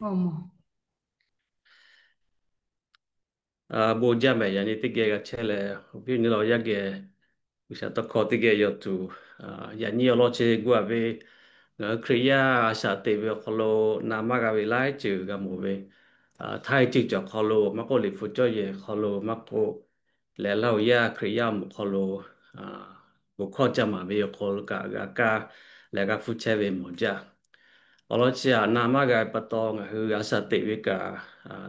Bon jaˇ mehˍ, yaꞈ nyi teˇ geh g'a chehˇ leh, awˬ viˉ awˬ nyi lawˬ yaˇ geh G'uiˬsha tawˇ hkawˇ teˇ geh yaw tuˬ, yaꞈ nyi awˬ lawn chi gu a ve, ngaˬ hui Hkriꞈ yaˇ a shaꞈ teꞈ ve awˬ hk'aw lo na maˇ g'a ve laiˉ ceuˬ g'a mawˬ ve, htaiˇ ceuˬ cawˬ hk'aw lo maˇ k'oˆ, liꞈ hpu cawˇ yehˬ hk'aw lo maˇ k'oˆ, leh Laˇ huˍ yaˇ Hkriꞈ yaˇ awˬ moˍ hk'aw lo bon hkawˇ ca maˍ ve awˬ hk'aw lo kaꞈ g'a kaˇ leh g'a hpuˇ chehˇ ve mawˬ jaˇ. Awˬ lawn chi htaꞈ na maˇ g'a ve pa taw, ngaˬ hui a shaꞈ teꞈ ve kaꞈ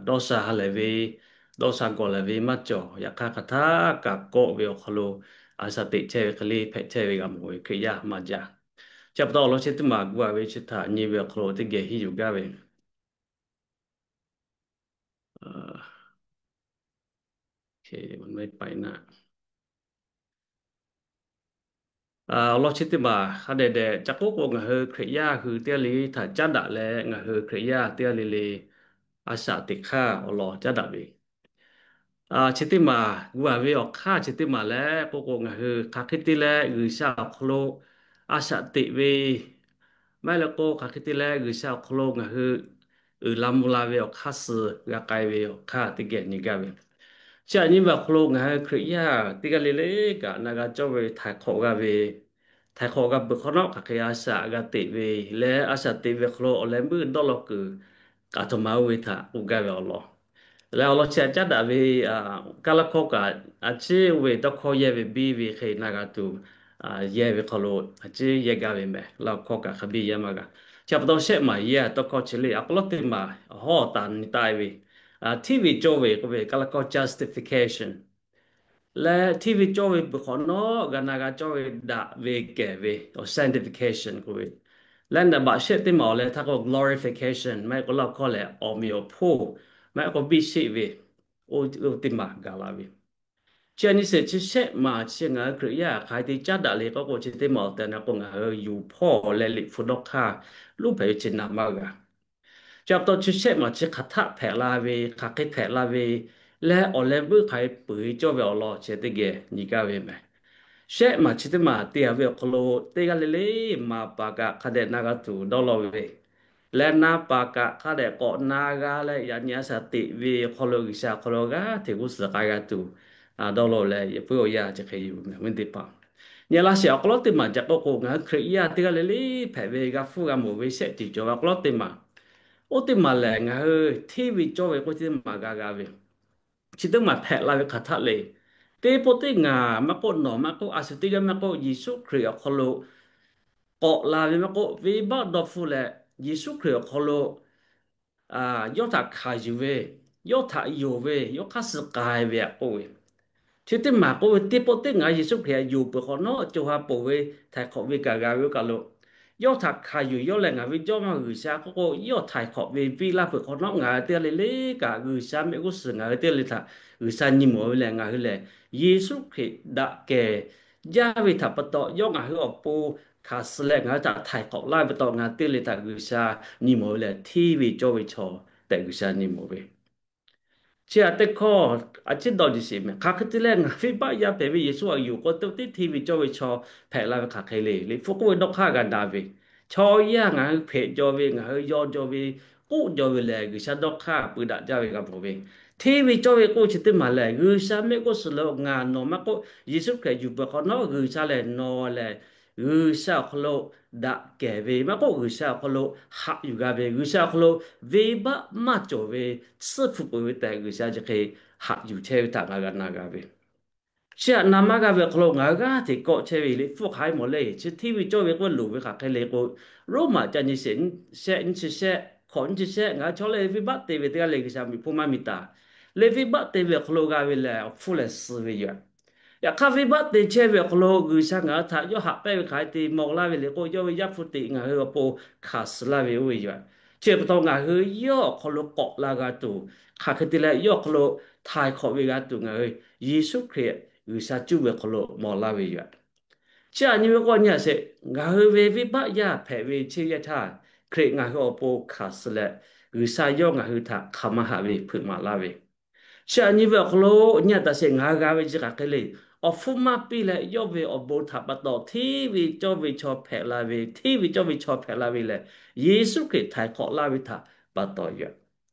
dawˇ sha ha lehˬ ve, dawˇ sha gawˬ lehˬ ve maˇ cawˬ. Yaꞈ hk'aˇ, hk'aˬ htaˇ kaꞈ kawˆ ve awˬ hk'aw lo a shaꞈ teꞈ chehˇ ve hk'e le hpehꞈ chehˇ ve g'a mawˬ ve Hkriꞈ yaˇ maˇ jaˇ. Chi pa taw awˬ lawn chi teˇ maˬ gu a ve chi htaꞈ nyi ve awˬ hk'aw lo teˇ geh henˇ yuˬ gaˇ ve awˬ lawn chi teˇ maˬ hk'a dehꞈ dehꞈ ca k'oˆ k'o, ngaˬ hui Hkriꞈ yaˇ hui teˇ g'aˇ le le htaꞈ caˉ daꞈ leh, ngaˬ hui Hkriꞈ yaˇ teˇ g'aˇ le le a shaꞈ teꞈ hk'aˇ awˬ lawn caˉ daꞈ ve chi teˇ maˬ gu a ve awˬ hk'aˇ chi teˇ maˬ lehˬ k'oˆ k'o, ngaˬ hui hk'aˬ hk'e te leh G'uiˬsha awˬ hk'aw lo a shaꞈ teꞈ ve, maˇ heˆ leh k'o hk'aˬ hk'e te leh G'uiˬsha awˬ hk'aw lo ngaˬ hui uiˍ la mvuh la ve awˬ hk'aˇ suh g'a k'ai ve awˬ hk'aˇ teˇ geh nyi gaˇ ve. Chi htaꞈ nyi ve awˬ hk'aw lo ngaˬ hui Hkriꞈ yaˇ teˇ g'aˇ le le kaꞈ na g'a cawˇ ve htaiˍ hk'awꞈ g'a ve, htaiˍ hk'awꞈ g'a peuˬ hk'awꞈ nawˉ hk'aˬ hk'e a shaꞈ g'a teꞈ ve leh, a shaꞈ teꞈ ve hk'aw lo awˬ leh meuˇ dawˇ law kuiˬ kaꞈ htoꞈ ma oˇ ve htaꞈ k'oˆ gaˇ ve awˬ lawn leh, awˬ lawn chi htaꞈ caˉ daꞈ ve Kaˇlaˇ hkawˇ kaꞈ a ciˉ oˇ ve tawˇ hkawˇ yehˇ ve biˇ ve hk'e na g'a tuˬ, yehˇ ve hk'aw lo a ciˉ yehˇ gaˇ ve mehˍ. Laˇ huˍ hkawˇ kaꞈ hk'a biˇ yehˇ maˇ g'a. Chi pa taw shehˆ maˬ yehˇ tawˇ hkawˇ chi le awˬ hk'aw lo teˇ maˬ hawˉ taˍ nyi taˆ ve, hteˇ ve cawˇ ve k'oˆ ve Kaˇlaˇ hkawˇ justification leh, hteˇ ve cawˇ ve peuˬ hk'awꞈ nawˉ g'a na g'a cawˇ ve daꞈ ve kehˬ ve awˬ sanctification k'oˆ ve leh, naˍ baꞈ shehˆ teˇ maˬ awˬ leh htaˇ k'o glorification maˇ heˆ k'o Laˇ huˍ hkawˇ lehˬ awˬ meꞈ awˬ hponˇ maˇ heˆ k'o biˇ sheˆ ve oˇ teˇ maˬ gaˬ la ve. Chi a nyi sheˍ chi shehˆ maˬ chi ngaˬ hui Hkriꞈ yaˇ hk'aˬ hk'e te caˉ daꞈ le k'oˆ k'o, chi teˇ maˬ awˬ tehˬ na k'o ngaˬ hui yuˬ hpawˇ leh liꞈ hpu dawˇ hk'aˇ luˇ hpehꞈ ve chi na maˇ g'a. Chi pa taw chi shehˆ maˬ chi hk'aˬ htaˆ hpehꞈ la ve, hk'aˬ hk'e hpehꞈ la ve leh, awˬ leh vuiˇ hk'aˬ hk'e peuˬ ve cawˇ ve awˬ lawn chi teˇ geh nyi gaˇ ve mehˍ. Shehˆ maˬ chi teˇ maˬ te a ve awˬ hk'aw lo teˇ g'aˇ le le maˍ paˍ kaꞈ hk'a dehꞈ na g'a tuˬ dawˇ law ve leh, na paˍ kaꞈ hk'a dehꞈ k'awꞈ na g'a leh, yaꞈ nyi a shaꞈ teꞈ ve awˬ hk'aw lo G'uiˬsha awˬ hk'aw lo g'aˇ hteꞈ g'uˇ suhˍ k'ai g'a tuˬ dawˇ law leh, yaꞈ puiˉ awˬ yanˇ chi hk'e yuˬ mehˍ ve teˇ hpaˍ. Nyi laˇ sheˍ awˬ hk'aw lo teˇ maˬ ca k'oˆ k'o, ngaˬ hui Hkriꞈ yaˇ teˇ g'aˇ le le hpehꞈ ve g'a hpuˇ g'a mawˬ ve shehˆ ceuˬ cawˬ ve awˬ hk'aw lo teˇ maˬ, oˇ teˇ maˬ lehˬ ngaˬ hui hteˇ ve cawˇ ve k'oˆ chi teˇ maˬ g'a g'a ve. Chi teˇ maˬ hpehꞈ la ve hk'aˬ htaˆ le. Teˇ pawˆ teˇ ngaˬ maˇ k'oˆ, nawˬ maˇ k'oˆ, a shu teˇ g'aˇ maˇ k'oˆ, Yeˍsuˆ Hkriꞈ awˬ hk'aw lo k'awꞈ la ve maˇ k'oˆ, venˇbaˆ dawˇ hpfuhˇ leh Yeˍsuˆ Hkriꞈ awˬ hk'aw lo yawˇ htaꞈ hkanˍ yuˬ ve, yawˇ htaꞈ yonˍ ve, yawˇ hk'aˇ suh k'ai ve aꞈ k'oˆ ve, chi teˇ maˬ k'oˆ ve teˇ pawˆ teˇ ngaˬ Yeˍsuˆ Hkriꞈ htaꞈ yonˍ peuˬ hk'awꞈ nawˉ, co ha ponˬ ve htaiˍ hk'awꞈ ve kaꞈ g'a ve oˇ kaˬ lo, yawˇ htaꞈ hkanˍ yuˬ yawˇ lehˬ ngaˬ ve jawˇmawˇ G'uiˬsha k'oˆ k'o, yawˇ htaiˍ hk'awꞈ ve piˇ laˇ peuˬ hk'awꞈ nawˉ, ngaˬ hui teˇ g'aˇ le le kaꞈ G'uiˬsha mehˆ g'uˇ suhˍ ngaˬ hui teˇ g'aˇ le htaꞈ G'uiˬsha nyi mawˬ ve lehˬ, ngaˬ hui lehˬ Yeˍsuˆ Hkriꞈ daꞈ kehˬ jaˇ ve htaꞈ pa taw, yawˇ ngaˬ hui awˬ pon hkanˍ suh leh ngaˬ hui htaꞈ htaiˍ hk'awꞈ laˇ ve pa taw, ngaˬ hui teˇ g'aˇ le htaꞈ G'uiˬsha nyi mawˬ ve lehˬ, hteˇ ve cawˇ ve chaw tehꞈ G'uiˬsha nyi mawˬ ve. Chi htaꞈ teˇ hkawˇ a ciˉ dawˇ nyi sheˍ mehˍ. Hk'aˬ hk'e te leh ngaˬ venˇbaˆ yaˇ hpehꞈ ve Yeˍsuˆ htaꞈ yonˍ k'o, teˇ pawˆ teˇ hteˇ ve cawˇ ve chaw hpehꞈ la ve hk'aˬ hk'e le. Liꞈ hpu k'oˆ ve dawˇ hk'aˇ g'a na ve, chaw yaˇ ngaˬ hui hpehꞈ jaw ve, ngaˬ hui yaw jaw ve, k'oˆ jaw ve lehˬ, G'uiˬsha dawˇ hk'aˇ peu daꞈ jaˇ ve g'a mawˬ ve. Hteˇ ve cawˇ ve k'oˆ chi teˇ maˬ lehˬ, G'uiˬsha mehˆ g'uˇ suhˍ lo ngaˬ nawˬ maˇ k'oˆ, Yeˍsuˆ Hkriꞈ yuˬ peuˬ hk'awꞈ nawˉ G'uiˬsha lehˬ nawˬ lehˬ G'uiˬsha awˬ hk'aw lo daꞈ kehˬ ve maˇ k'oˆ, G'uiˬsha awˬ hk'aw lo haꞈ yuˬ g'a ve, G'uiˬsha awˬ hk'aw lo venˇbaˆ maˇ cawˬ ve, tsuhˇ hpu peuˬ ve tehꞈ G'uiˬsha chi hk'e haꞈ yuˬ chehˇ ve htaꞈ ngaˬ g'a na g'a ve. Chi htaꞈ na maˇ g'a ve awˬ hk'aw lo ngaˬ hui g'aˇ hteꞈ kawˆ chehˇ ve Liꞈ hpu hk'aˬ hk'e mawˬ le. Chi hteˇ ve cawˇ ve k'oˆ loˍ ve hk'aˬ hk'e le k'o, Roˉmaꞈ ca nyi sheˍ, shehˆ nyiˇ chi shehˆ, hkawꞈ nyiˇ chi shehˆ, ngaˬ hui chaw lehˬ venˇbaˆ te ve teˇ g'aˇ le G'uiˬsha miˬ hpfuhˇ maˇ miˬ taˍ. Leh venˇbaˆ te ve awˬ hk'aw lo g'a ve lehˬ, awˬ hpfuhˇ lehˬ suh ve yoˬ. Yaꞈ hk'aˇ, venˇbaˆ te chehˇ ve awˬ hk'aw lo G'uiˬsha ngaˬ hui htaꞈ yawˇ haꞈ pehnˇ ve hk'aˬ hk'e te mawˬ laˇ ve le k'o, yawˇ ve Yaˇ hpu teꞈ ngaˬ hui awˬ pon hkanˍ suh laˇ ve oˇ ve yoˬ. Chi pa taw ngaˬ hui yawˇ awˬ hk'aw lo k'awꞈ la g'a tuˬ, hk'aˬ hk'e te leh yawˇ awˬ hk'aw lo htaiˍ hk'awꞈ ve g'a tuˬ ngaˬ hui Yeˍsuˆ Hkriꞈ G'uiˬsha cuˇ ve awˬ hk'aw lo mawˬ laˇ ve yoˬ. Chi htaꞈ nyi ve k'o, nyi a sheˍ, ngaˬ hui ve venˇbaˆ yaˇ hpehꞈ ve chi yaˇ htaˇ, Hkriꞈ ngaˬ hui awˬ pon hkanˍ suh leh, G'uiˬsha yawˇ ngaˬ hui htaꞈ hk'aˬ maˇ haꞈ ve hpeuꞈ maˍ laˇ ve. Chi htaꞈ nyi ve awˬ hk'aw lo nyi a taꞈ sheˍ, ngaˬ hui g'a ve chi hk'aˬ hk'e le. Awˬ hpfuhˇ maˇ piˇ leh yawˇ ve awˬ bon htaꞈ pa taw hteˇ ve cawˇ ve chaw hpehꞈ la ve, hteˇ ve cawˇ ve chaw hpehꞈ la ve lehˬ, Yeˍsuˆ Hkriꞈ htaiˍ hk'awꞈ laˇ ve htaꞈ pa taw yoˬ.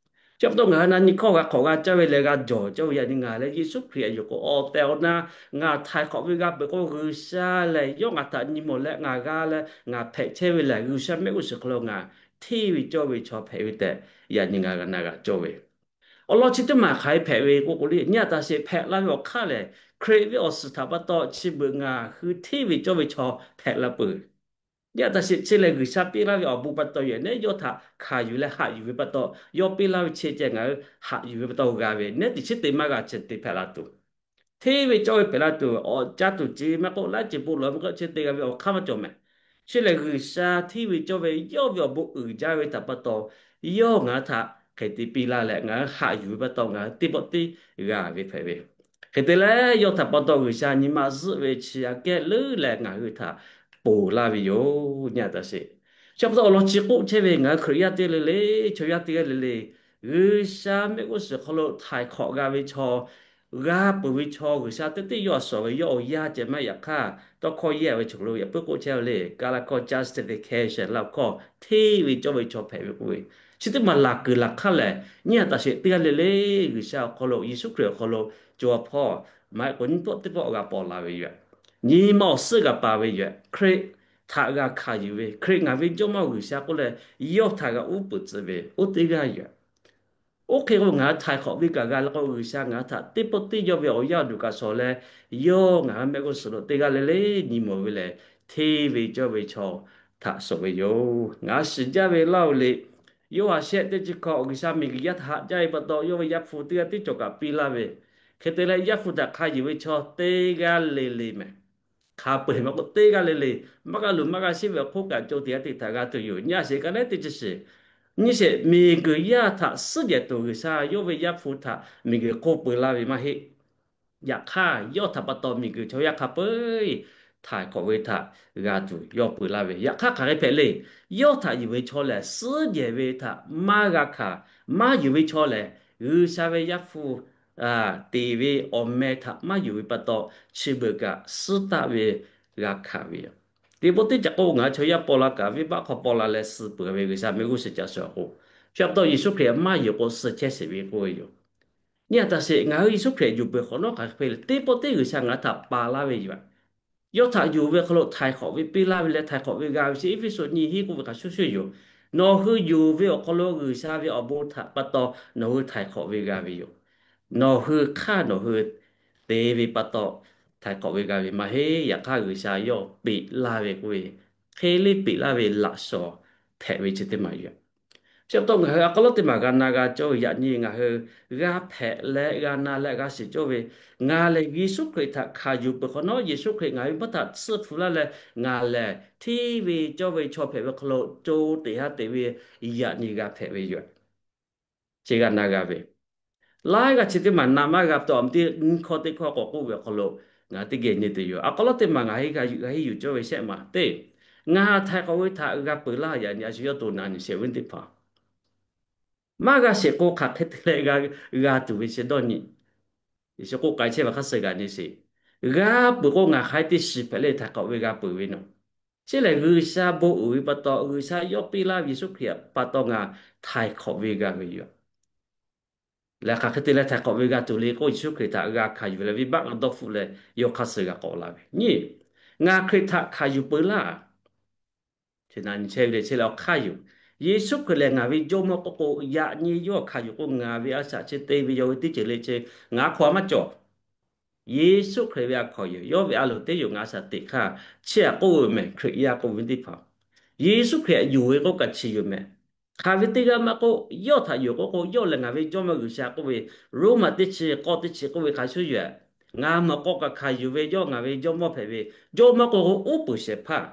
Chi pa taw ngaˬ hui na nyi hkawˇ g'a hk'awꞈ g'a caˇ ve leh g'a jawˬ cawˇ ve yaꞈ nyi ngaˬ leh Yeˍsuˆ Hkriꞈ yoˬ k'o, awˬ tehˬ awˬ na ngaˬ htaiˍ hk'awꞈ ve g'a peuˬ k'o, G'uiˬsha lehˬ yawˇ ngaˬ htaꞈ nyi mawˬ leh ngaˬ g'a leh ngaˬ hpehꞈ chehˇ ve lehˬ, G'uiˬsha mehˆ g'uˇ suhˍ hk'aw lo ngaˬ hteˇ ve cawˇ ve chaw hpehꞈ ve tehꞈ yaꞈ nyi ngaˬ g'a na g'a cawˇ ve. Awˬ lawn chi teˇ maˬ hk'aˬ hk'e hpehꞈ ve k'oˆ k'o le, nyi a taꞈ sheˍ hpehꞈ la ve awˬ hk'aˇ lehˬ, Hkriꞈ ve awˬ suhˍ htaꞈ pa taw chi beuꞈ ngaˬ hui hteˇ ve cawˇ ve chaw hpehꞈ la peuˬ. Nyi a taꞈ sheˍ chi lehˬ G'uiˬsha piˇ laˇ ve awˬ bon pa taw yoˬ. Nehˉ yawˇ htaꞈ hkanˍ yuˬ leh haꞈ yuˬ ve pa taw, yawˇ piˇ laˇ ve chi ceh ngaˬ hui haꞈ yuˬ ve pa taw g'a ve, nehˉ teꞈ chi te maˇ g'a chi te hpehꞈ la tuˬ, hteˇ ve cawˇ ve hpehꞈ la tuˬ, awˬ caˇ tuˬ ce maˇ k'oˆ, laiˉ ceuˬ bon lawˬ ve k'o chi te g'a ve awˬ hk'aˇ maˇ cawˬ mehˍ. Chi lehˬ G'uiˬsha hteˇ ve cawˇ ve yawˇ ve awˬ bon uiˍ jaˇ ve htaꞈ pa taw, yawˇ ngaˬ hui htaꞈ hk'e te piˇ laˇ leh ngaˬ hui haꞈ yuˬ ve pa taw ngaˬ hui teˇ pawˆ teˇ g'a ve hpehꞈ ve. Hk'e te leh yawˇ htaꞈ pa taw G'uiˬsha nyi ma zuhˆ ve chi aꞈ kehˉ leuˉ leh ngaˬ hui htaꞈ ponˬ laˇ ve yoˬ. Nyi a taꞈ sheˍ. Chi pa taw awˬ lawn chi k'oˆ chehˇ ve ngaˬ hui Hkriꞈ yaˇ teˇ g'aˇ le le, chaw yaˇ teˇ g'aˇ le le, G'uiˬsha mehˆ g'uˇ suhˍ hk'aw lo htaiˍ hk'awꞈ g'a ve chaw, g'a peuˬ ve chaw, G'uiˬsha teˇ teˇ yawˇ a shawˍ ve yawˇ awˬ yanˇ ceh maˇ heˆ. Yaꞈ hk'aˇ tawˇ hkawˇ yehˇ ve chaw lo yaꞈ puiˉ k'oˆ chehˇ ve le, Kaˇlaˇ hkawˇ justification laˇ hkawˇ hteˇ ve cawˇ ve chaw hpehꞈ ve k'oˆ ve, chi teˇ maˬ laˬ kuiˬ laˬ hk'aˇ lehˬ, nyi a taꞈ sheˍ teˇ g'aˇ le le G'uiˬsha awˬ hk'aw lo, Yeˍsuˆ Hkriꞈ awˬ hk'aw lo co a hpawˇ maˇ heˆ k'o nyiˇ pawˆ teˇ pawˆ g'a paw la ve yoˬ. Nyi ma awˬ suhˉ g'a pa ve yoˬ. Hkriꞈ htaꞈ g'a hkanˍ yuˬ ve, Hkriꞈ ngaˬ ve Jawˇmawˇ G'uiˬsha k'oˆ leh yawˇ htaꞈ g'a uˉ peunˍ tcuh ve oˇ teˇ g'aˇ yoˬ. Oˇ hk'e k'o ngaˬ hui htaiˍ hk'awꞈ ve kaꞈ g'a le k'o, G'uiˬsha ngaˬ hui htaꞈ teˇ pawˆ teˇ yawˇ ve awˬ yanˇ awˬ duˬ kaꞈ shawˍ leh, yawˇ ngaˬ hui mehˆ g'uˇ suhˍ lo teˇ g'aˇ le le nyi mawˬ ve lehˬ, hteˇ ve cawˇ ve chaw htaꞈ shawˍ ve yoˬ. Ngaˬ hui shiˍ jaˇ ve laˇ-oˬ le, Yoˇhanˬ shehˆ teˇ chi hkawꞈ G'uiˬsha miˬguiˬ yaˇ htaꞈ haꞈ jaˇ ve pa taw, yawˇ ve Yaˇ hpu teˇ g'aˇ tiˉ cawˬ kaꞈ piˇ laˇ ve, hk'e te leh Yaˇ hpu htaꞈ hk'a yuˬ ve chaw teˇ g'aˇ le le mehˍ. Hk'a peu-eˬ maˇ k'oˆ teˇ g'aˇ le le, maˇ g'a luˬ maˇ g'a sheˆ ve awˬ hk'oˆ kaꞈ co tiꞈ g'a teꞈ htaꞈ g'a tuˬ yoˬ. Nyi a sheˍ ka lehˉ teˇ chi shiˍ, nyi sheˍ, miˬguiˬ yaˇ htaꞈ suhˉ jehˬ tuˬ G'uiˬsha yawˇ ve Yaˇ hpu htaꞈ miˬguiˬ hk'oˆ peu laˇ ve maˇ heˆ. Yaꞈ hk'aˇ yawˇ htaꞈ pa taw miˬguiˬ chaw yaˇ hk'a peu-eˬ htaiˍ hk'awꞈ ve htaꞈ g'a tuˬ yawˇ peu laˇ ve. Yaꞈ hk'aˇ hk'aˬ hk'e hpehꞈ le, yawˇ htaꞈ yuˬ ve chaw lehˬ suhˉ jehˬ ve htaꞈ maˇ g'a hkanˍ, maˇ yuˬ ve chaw lehˬ G'uiˬsha ve Yaˇ hpu teꞈ ve awˬ meh htaꞈ maˇ yuˬ ve pa taw, chi beuꞈ kaꞈ suhˉ taˆ ve g'a hkanˍ ve yoˬ. Teˇ pawˆ teˇ caꞈ k'o ngaˬ hui chaw yaˇ paw la kaꞈ venˇbaˆ hk'aw paw la leh suh peuˬ ve G'uiˬsha mehˆ g'uˇ suhˍ ca shawˍ k'o, chi pa taw Yeˍsuˆ Hkriꞈ maˇ yuˬ k'o suh chehˇ sheˍ ve k'oˆ ve yoˬ. Nyi a taꞈ sheˍ, ngaˬ hui Yeˍsuˆ Hkriꞈ yuˬ peuˬ hk'awꞈ nawˉ hk'aˬ hk'e hpehꞈ le, teˇ pawˆ teˇ G'uiˬsha ngaˬ hui htaꞈ paˍ laˇ ve yoˬ. Yawˇ htaꞈ yonˍ ve hk'aw lo htaiˍ hk'awꞈ ve piˇ laˇ ve leh htaiˍ hk'awꞈ ve g'a ve chi Eˇfeˇsuꞈ nyi hiˉ k'oˆ ve hk'a shuˍ shuˍ yoˬ. Nawˬ hui yonˍ ve awˬ hk'aw lo G'uiˬsha ve awˬ bon htaꞈ pa taw nawˬ hui htaiˍ hk'awꞈ ve g'a ve yoˬ. Nawˬ hui hk'aˇ nawˬ hui te ve pa taw htaiˍ hk'awꞈ ve g'a ve maˇ heˆ. Yaꞈ hk'aˇ G'uiˬsha yawˇ peꞈ laˇ ve k'oˆ ve, hk'e le peꞈ laˇ ve laꞈ shawnˍ hpehꞈ ve chi teˇ maˬ yoˬ. Chi pa taw ngaˬ hui a k'aw lawˉ teˇ maˬ g'a na g'a cawˇ ve yaꞈ nyi ngaˬ hui g'a hpehꞈ leh g'a na leh g'a shiˍ cawˇ ve, ngaˬ lehˬ Yeˍsuˆ Hkriꞈ htaꞈ hkanˍ yuˬ peuˬ hk'awꞈ nawˉ, Yeˍsuˆ Hkriꞈ ngaˬ ve maˇ htaꞈ tsuhˇ hpu laˇ leh ngaˬ lehˬ hteˇ ve cawˇ ve chaw hpehꞈ ve hk'aw lo co teꞈ ha teꞈ ve yaꞈ nyi g'a hpehꞈ ve yoˬ. Chi g'a na g'a ve, laiˉ g'aˇ chi teˇ maˬ na maˇ g'a taw, awˬ teˇ nyiˇ hkawˇ teˇ hkawˇ k'awꞈ k'oˆ ve awˬ hk'aw lo ngaˬ hui teˇ geh nyi tuˬ yoˬ. A k'aw lawˉ teˇ maˬ ngaˬ hui g'a yuˬ g'a henˇ yuˬ cawˇ ve shehˆ maˬ teˇ, ngaˬ htaiˍ hk'awꞈ ve htaꞈ g'a peuˬ laˇ yaꞈ nyi a shu yawˇ to na nyi shehˍ ve teˇ hpaˍ maˇ g'a sheˍ k'o hk'aˬ hk'e te leh g'a tuˬ ve chi dawˇ nyi. Yeˍsuˆ k'oˆ k'ai chehˇ ve hk'a suh g'a nyi sheˍ. G'a peuˬ k'o ngaˬ hk'aˬ hk'e te shiˍ hpehꞈ le, htaiˍ hk'awꞈ ve g'a peuˬ ve nawˬ. Chi lehˬ G'uiˬsha bon uiˍ ve pa taw, G'uiˬsha yawˇ piˇ laˇ ve Yeˍsuˆ Hkriꞈ pa taw ngaˬ htaiˍ hk'awꞈ ve g'a ve yoˬ. Lehˬ hk'aˬ hk'e te leh htaiˍ hk'awꞈ ve g'a tuˬ le k'o, Yeˍsuˆ Hkriꞈ htaꞈ g'a hkanˍ yuˬ leh venˇbaˆ k'a dawˇ hpfuhˆ leh yawˇ hk'a suh g'a k'awꞈ la ve, nyi, ngaˬ Hkriꞈ htaꞈ hkanˍ yuˬ peuˬ laˇ. Chi na nyi chehˇ ve le, chi lehˬ awˬ hk'aˇ yoˬ. Yeˍsuˆ Hkriꞈ lehˬ ngaˬ ve Jawˇmawˇ k'oˆ k'o, yaꞈ nyi yawˇ hkanˍ yuˬ k'o ngaˬ ve a shaꞈ chi te ve yaw ve teˇ ceuˬ le chi ngaˬ hk'aw a maˇ cawˬ. Yeˍsuˆ Hkriꞈ ve a hkawˍ yoˬ. Yawˇ ve a loˍ teˇ yoˬ ngaˬ a shaꞈ teꞈ hk'aˇ, chi htaꞈ k'oˆ ve mehˬ Hkriꞈ yaˇ k'oˆ ve teˇ hpaˍ. Yeˍsuˆ Hkriꞈ htaꞈ yonˍ ve k'o kaꞈ chi yoˬ mehˬ. Hk'aˬ ve teˇ g'aˇ maˇ k'oˆ, yawˇ htaꞈ yonˍ k'oˆ k'o, yawˇ lehˬ ngaˬ ve Jawˇmawˇ G'uiˬsha k'oˆ ve, Roˉmaꞈ teˇ chi k'awˇ teˇ chi k'oˆ ve hk'a shuˍ yoˬ. Ngaˬ mawˬ k'aw kaꞈ hkanˍ yuˬ ve yawˇ ngaˬ ve Jawˇmawˇ hpehꞈ ve, Jawˇmawˇ k'oˆ k'o uˉ peunˍ shehˍ hpaˇ,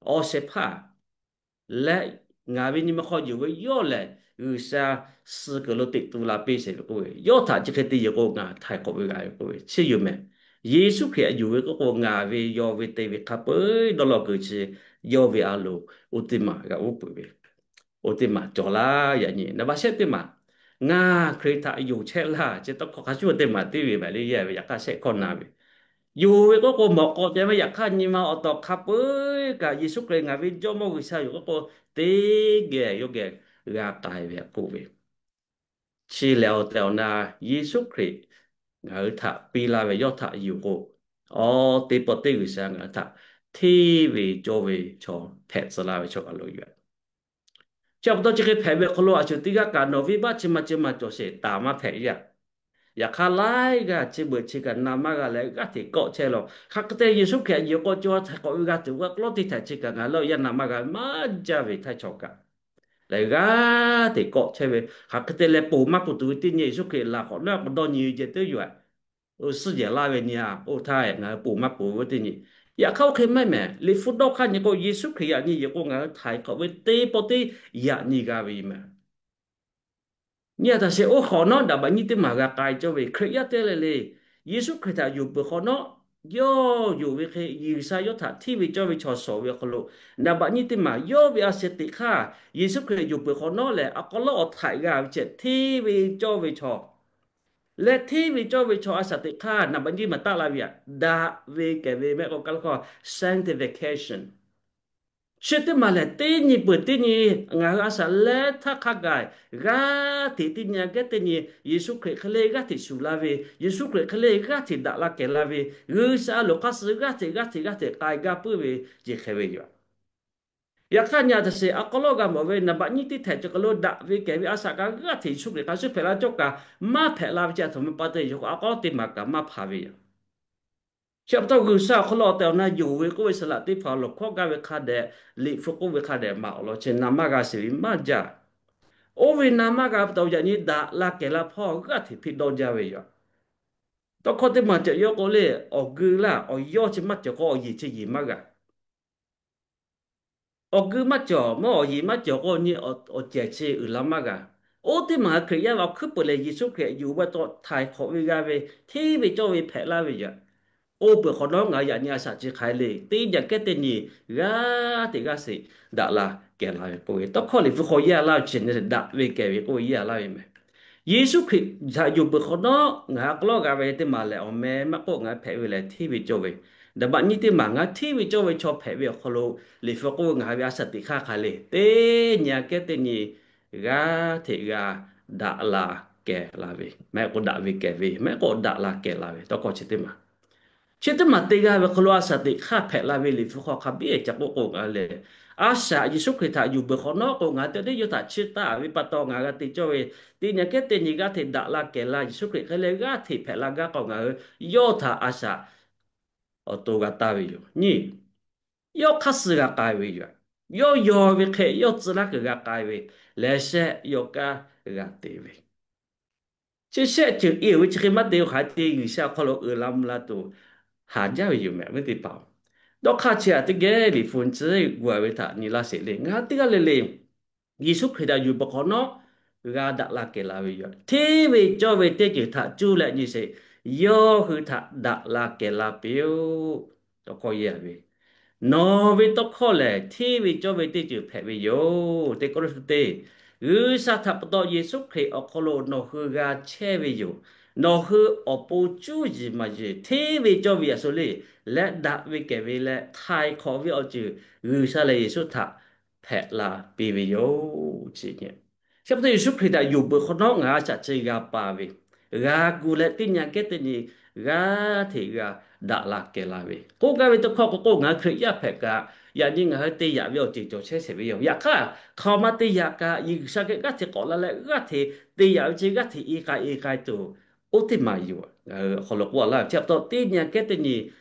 awˬ shehˍ hpaˇ leh ngaˬ ve nyi ma hk'aw yonˍ ve yawˇ lehˬ G'uiˬsha suh kuiˬ lo teꞈ tu la piˇ sheˍ ve k'oˆ ve, yawˇ htaꞈ chi hk'e te yonˍ k'o ngaˬ htaiˍ hk'awꞈ ve g'a ve k'oˆ ve, chi yoˬ mehˬ. Yeˍsuˆ Hkriꞈ htaꞈ yonˍ ve k'oˆ k'o ngaˬ ve yaw ve te ve hk'a peu-eˬ dawˇ law kuiˬ chi yawˇ ve a loˍ oˇ teˇ maˬ g'a uˉ peunˍ ve, oˇ teˇ maˬ cawˬ laˇ. Yaꞈ nyi naˍ baꞈ shehˆ teˇ maˬ, ngaˬ Hkriꞈ htaꞈ yonˍ chehˇ laˇ chi tawˇ hkawˇ hk'a shuˍ teˇ maˬ tiˉ ve maˬ le yaˇ ve yaꞈ hk'aˇ shehˆ hkawˇ na ve, Yonˍ ve k'oˆ k'o mawꞈ k'aw ceh maˇ, yaꞈ hk'aˇ nyi ma awˬ tawˍ hk'a peu-eˬ kaꞈ Yeˍsuˆ Hkriꞈ ngaˬ ve Jawˇmawˇ G'uiˬsha yoˬ k'oˆ k'o, teˇ geh yawˇ geh g'a k'ai ve k'oˆ ve. Chi lehˬ awˬ tehˬ awˬ na Yeˍsuˆ Hkriꞈ ngaˬ hui htaꞈ piˇ laˇ ve yawˇ htaꞈ yuˬ k'o, awˬ teˇ pawˆ teˇ G'uiˬsha ngaˬ hui htaꞈ hteˇ ve cawˇ ve chaw hpehꞈ tcuh laˇ ve chaw kaꞈ loꞈ yoˬ. Chi pa taw chi hk'e hpehꞈ ve awˬ hk'aw lo a shu teˇ g'aˇ kaꞈ nawˬ venˇbaˆ chi ma chi ma cawˬ sheˍ taˍ maˇ hpehꞈ yaˇ. Yaꞈ hk'aˇ laiˉ g'aˇ chi beuꞈ chi kaꞈ na maˇ g'a leh g'aˇ hteꞈ kawˆ chehˇ lawˬ. Hk'aˬ hk'e te Yeˍsuˆ Hkriꞈ htaꞈ yuˬ k'o cawˇ htaiˍ k'awꞈ ve g'a tuˬ g'a k'lawˇ teˇ htaiˍ chi kaꞈ ngaˬ lawˇ yaˇ na maˇ g'a maˇ jaˇ ve htaiˇ chaw kaꞈ lehˬ g'aˇ hteꞈ kawˆ chehˇ ve. Hk'aˬ hk'e te leh ponˬ maˇ ponˬ tuˬ ve teˇ nyi Yeˍsuˆ Hkriꞈ laˬ hk'awꞈ nawˉ k'awꞈ dawˇ nyi ve ceh teˇ yoˬ. Suhˉ jehˬ laˇ ve nyi a, oˇ htaˇ ngaˬ hui ponˬ maˇ ponˬ ve teˇ nyi. Yaꞈ hk'aˇ oˇ hk'e maˇ mehˍ. Liꞈ hpu dawˇ hk'aˇ nyi k'o Yeˍsuˆ Hkriꞈ yaꞈ nyi yoˬ k'o ngaˬ hui htaiˍ hk'awꞈ ve teˇ pawˆ teˇ yaꞈ nyi g'a ve yoˬ mehˍ. Nyi a htaꞈ sheˍ oˇ hk'awꞈ nawˉ daꞈ baꞈ nyiˇ teˇ maˬ g'a k'ai cawˇ ve Hkriꞈ yaˇ teˇ le le, Yeˍsuˆ Hkriꞈ htaꞈ yonˍ peuˬ hk'awꞈ nawˉ, yawˇ yonˍ ve hk'e G'uiˬsha yawˇ htaꞈ hteˇ ve cawˇ ve chaw shawˍ ve awˬ hk'aw lo, daꞈ baꞈ nyiˇ teˇ maˬ yawˇ ve a shaꞈ teꞈ hk'aˇ Yeˍsuˆ Hkriꞈ yonˍ peuˬ hk'awꞈ nawˉ lehˬ a k'aw lawˉ awˬ htaiꞈ g'a ve ceh hteˇ ve cawˇ ve chaw leh hteˇ ve cawˇ ve chaw a shaꞈ teꞈ hk'aˇ naˍ baꞈ nyiˇ maˬ taˆ la ve aꞈ, daꞈ ve kehˬ ve mehˆ k'o kaˇ lawˇ hkawˇ sanctification. Chi teˇ maˬ lehˬ teˇ nyi peuˬ teˇ nyi ngaˬ hui a shaꞈ leh htaˇ hk'a gaˬ g'aˇ hteꞈ teˇ nyi aꞈ kehˉ teˇ nyi Yeˍsuˆ Hkriꞈ hk'e le g'aˇ hteꞈ shuˍ la ve, Yeˍsuˆ Hkriꞈ hk'e le g'aˇ hteꞈ daꞈ la kehˬ la ve, G'uiˬsha loˍ hk'aˇ suh g'aˇ hteꞈ g'aˇ hteꞈ g'aˇ hteꞈ k'ai gaˇ puiˉ ve ce hk'e ve yoˬ. Yaꞈ hk'aˇ nyi a htaꞈ sheˍ a k'aw lawˉ g'a mawˬ ve naˍ baꞈ nyiˇ teˇ htehꞈ cawˬ kaˬ lo daꞈ ve kehˬ ve a shaꞈ kaꞈ g'aˇ hteꞈ Yeˍsuˆ Hkriꞈ hk'a shuˍ hpehꞈ la cawˇ kaꞈ maˇ hpehꞈ la ve ce a htoꞈ ma pa te yoˬ k'o a k'aw lawˉ teˇ maˬ kaꞈ maˇ hpaˍ ve yoˬ. Chi pa taw G'uiˬsha awˬ hk'aw lo awˬ tehˬ awˬ na yonˍ ve k'oˆ ve saˍ laꞈ teˇ hpaˍ lawˬ hkawˇ gaˇ ve hk'a dehꞈ, Liꞈ hpu k'oˆ ve hk'a dehꞈ maˍ awˬ lawn chi na maˇ g'a sheˍ ve maˇ jaˇ. Oˇ ve na maˇ g'a pa taw yaꞈ nyi daꞈ la kehˬ la hpawˇ g'aˇ hteꞈ hpiˇ dawˇ jaˇ ve yoˬ. Tawˇ hkawˇ teˇ maˬ cawˬ yawˇ k'o le, awˬ geu laˇ awˬ yawˇ chi maˇ cawˬ k'o awˬ yeˬ chi yeˬ maˇ g'a. Awˬ geu maˇ cawˬ mawˇ awˬ yeˬ maˇ cawˬ k'o nyi awˬ cehˬ chi uiˍ la maˇ g'a. Oˇ teˇ maˬ Hkriꞈ yaˇ ve awˬ hkuiˉ peuˬ lehˬ Yeˍsuˆ Hkriꞈ yonˍ ve taw htaiˍ hk'awꞈ ve g'a ve hteˇ ve cawˇ ve hpehꞈ laˇ ve yoˬ. Oˇ peuˬ hk'awꞈ nawˉ ngaˬ hui yaꞈ nyi a shaꞈ chi hk'aˬ hk'e le teˇ nyi aꞈ kehˉ teˇ nyi g'aˇ hteꞈ g'aˇ sheˍ daꞈ la kehˬ la ve k'oˆ ve tawˇ hkawˇ Liꞈ hpu hk'aw yaˇ laˇ ve chi daꞈ ve kehˬ ve k'oˆ ve yaˇ laˇ ve mehˍ. Yeˍsuˆ Hkriꞈ htaꞈ yonˍ peuˬ hk'awꞈ nawˉ ngaˬ hui a k'aw lawˉ g'a ve teˇ maˬ lehˬ awˬ meh maˇ k'oˆ ngaˬ hui hpehꞈ ve lehˬ hteˇ ve cawˇ ve, daꞈ baꞈ nyiˇ teˇ maˬ ngaˬ hui hteˇ ve cawˇ ve chaw hpehꞈ ve awˬ hk'aw lo Liꞈ hpu k'oˆ ve ngaˬ hui ve a shaꞈ teꞈ hk'aˇ hk'aˬ hk'e le teˇ nyi aꞈ kehˉ teˇ nyi g'aˇ hteꞈ g'a daꞈ la kehˬ la ve mehˆ k'o daꞈ ve kehˬ ve mehˆ k'o daꞈ la kehˬ la ve tawˇ hkawˇ chi teˇ maˬ chi teˇ maˬ te g'a ve hk'aw lo a shaꞈ teꞈ hk'aˇ hpehꞈ la ve Liꞈ hpu hk'aw hk'a biˉ ca k'oˆ k'o ngaˬ hui lehˬ, a shaꞈ Yeˍsuˆ Hkriꞈ htaꞈ yonˍ peuˬ hk'awꞈ nawˉ k'o ngaˬ hui teˇ deˇ yawˇ htaꞈ chiˇ taˆ ve pa taw ngaˬ hui g'a te cawˇ ve teˇ nyi aꞈ kehˉ teˇ nyi g'aˇ hteꞈ daꞈ la kehˬ la Yeˍsuˆ Hkriꞈ hk'e leh g'aˇ hteꞈ hpehꞈ la gaˇ k'o ngaˬ hui yawˇ htaꞈ a shaꞈ awˬ to g'a taˇ ve yoˬ. Nyi, yawˇ hk'aˇ suh g'a k'ai ve yoˬ. Yawˇ yaw ve hk'e yawˇ tcuh laˇ kuiˬ g'a k'ai ve, leh shehˆ yawˇ kaꞈ g'a te ve chi shehˆ ceuˬ e ve chi hk'e maˇ te-o hk'aˬ hk'e te G'uiˬsha awˬ hk'aw lo uiˍ la mvuh la tuˬ haˍ jaˇ ve yoˬ mehˍ ve teˇ hpaˍ-oˬ. Dawˇ hk'aˇ chi aꞈ teˇ geh Liꞈ hpu chi g'a ve htaꞈ nyi laˇ sheˍ le. Ngaˬ hui teˇ g'aˇ le le Yeˍsuˆ Hkriꞈ htaꞈ yonˍ peuˬ hk'awꞈ nawˉ g'a daꞈ la kehˬ la ve yoˬ. Hteˇ ve cawˇ ve teˇ ceuˬ htaꞈ cuˇ leh nyi sheˍ, yawˇ hui htaꞈ daꞈ la kehˬ la piˇ-oˆ. Tawˇ hkawˇ yaˇ ve, nawˬ ve tawˇ hkawˇ lehˬ hteˇ ve cawˇ ve teˇ ceuˬ hpehꞈ ve yoˬ. Teˇ Kawˇrenˍhtuˆ teˇ, G'uiˬsha htaꞈ pa taw Yeˍsuˆ Hkriꞈ awˬ hk'aw lo nawˬ hui g'a chehˇ ve yoˬ. Nawˬ hui awˬ pon cuˇ yiˍ maˍ yiˍ hteˇ ve cawˇ ve yaꞈ shu le, leh daꞈ ve kehˬ ve leh htaiˍ hk'awꞈ ve awˬ ceuˬ G'uiˬsha leh Yeˍsuˆ htaꞈ hpehꞈ la piˇ ve yoˬ. Chi pa taw Yeˍsuˆ Hkriꞈ htaꞈ yonˍ peuˬ hk'awꞈ nawˉ ngaˬ hui a shaꞈ chi g'a pa ve, g'a gu leh teˇ nyi aꞈ kehˉ teˇ nyi g'aˇ hteꞈ g'a daꞈ la kehˬ la ve k'oˆ gaˇ ve tawˇ hkawˇ k'o k'o ngaˬ hui Hkriꞈ yaˇ hpehꞈ kaꞈ yaꞈ nyi ngaˬ hui te yaꞈ ve awˬ ceuˬ cawˬ chehˇ sheˍ ve yoˬ. Yaꞈ hk'aˇ hk'aˬ ma te yaꞈ kaꞈ G'uiˬsha geh g'aˇ hteꞈ k'awꞈ la leh g'aˇ hteꞈ te yaꞈ ve chi g'aˇ hteꞈ i k'ai e k'ai tuˬ oˇ teˇ maˬ yoˬ. Ngaˬ hui awˬ hk'aw lo k'oˆ laˇ ve chi pa taw teˇ nyi aꞈ kehˉ teˇ nyi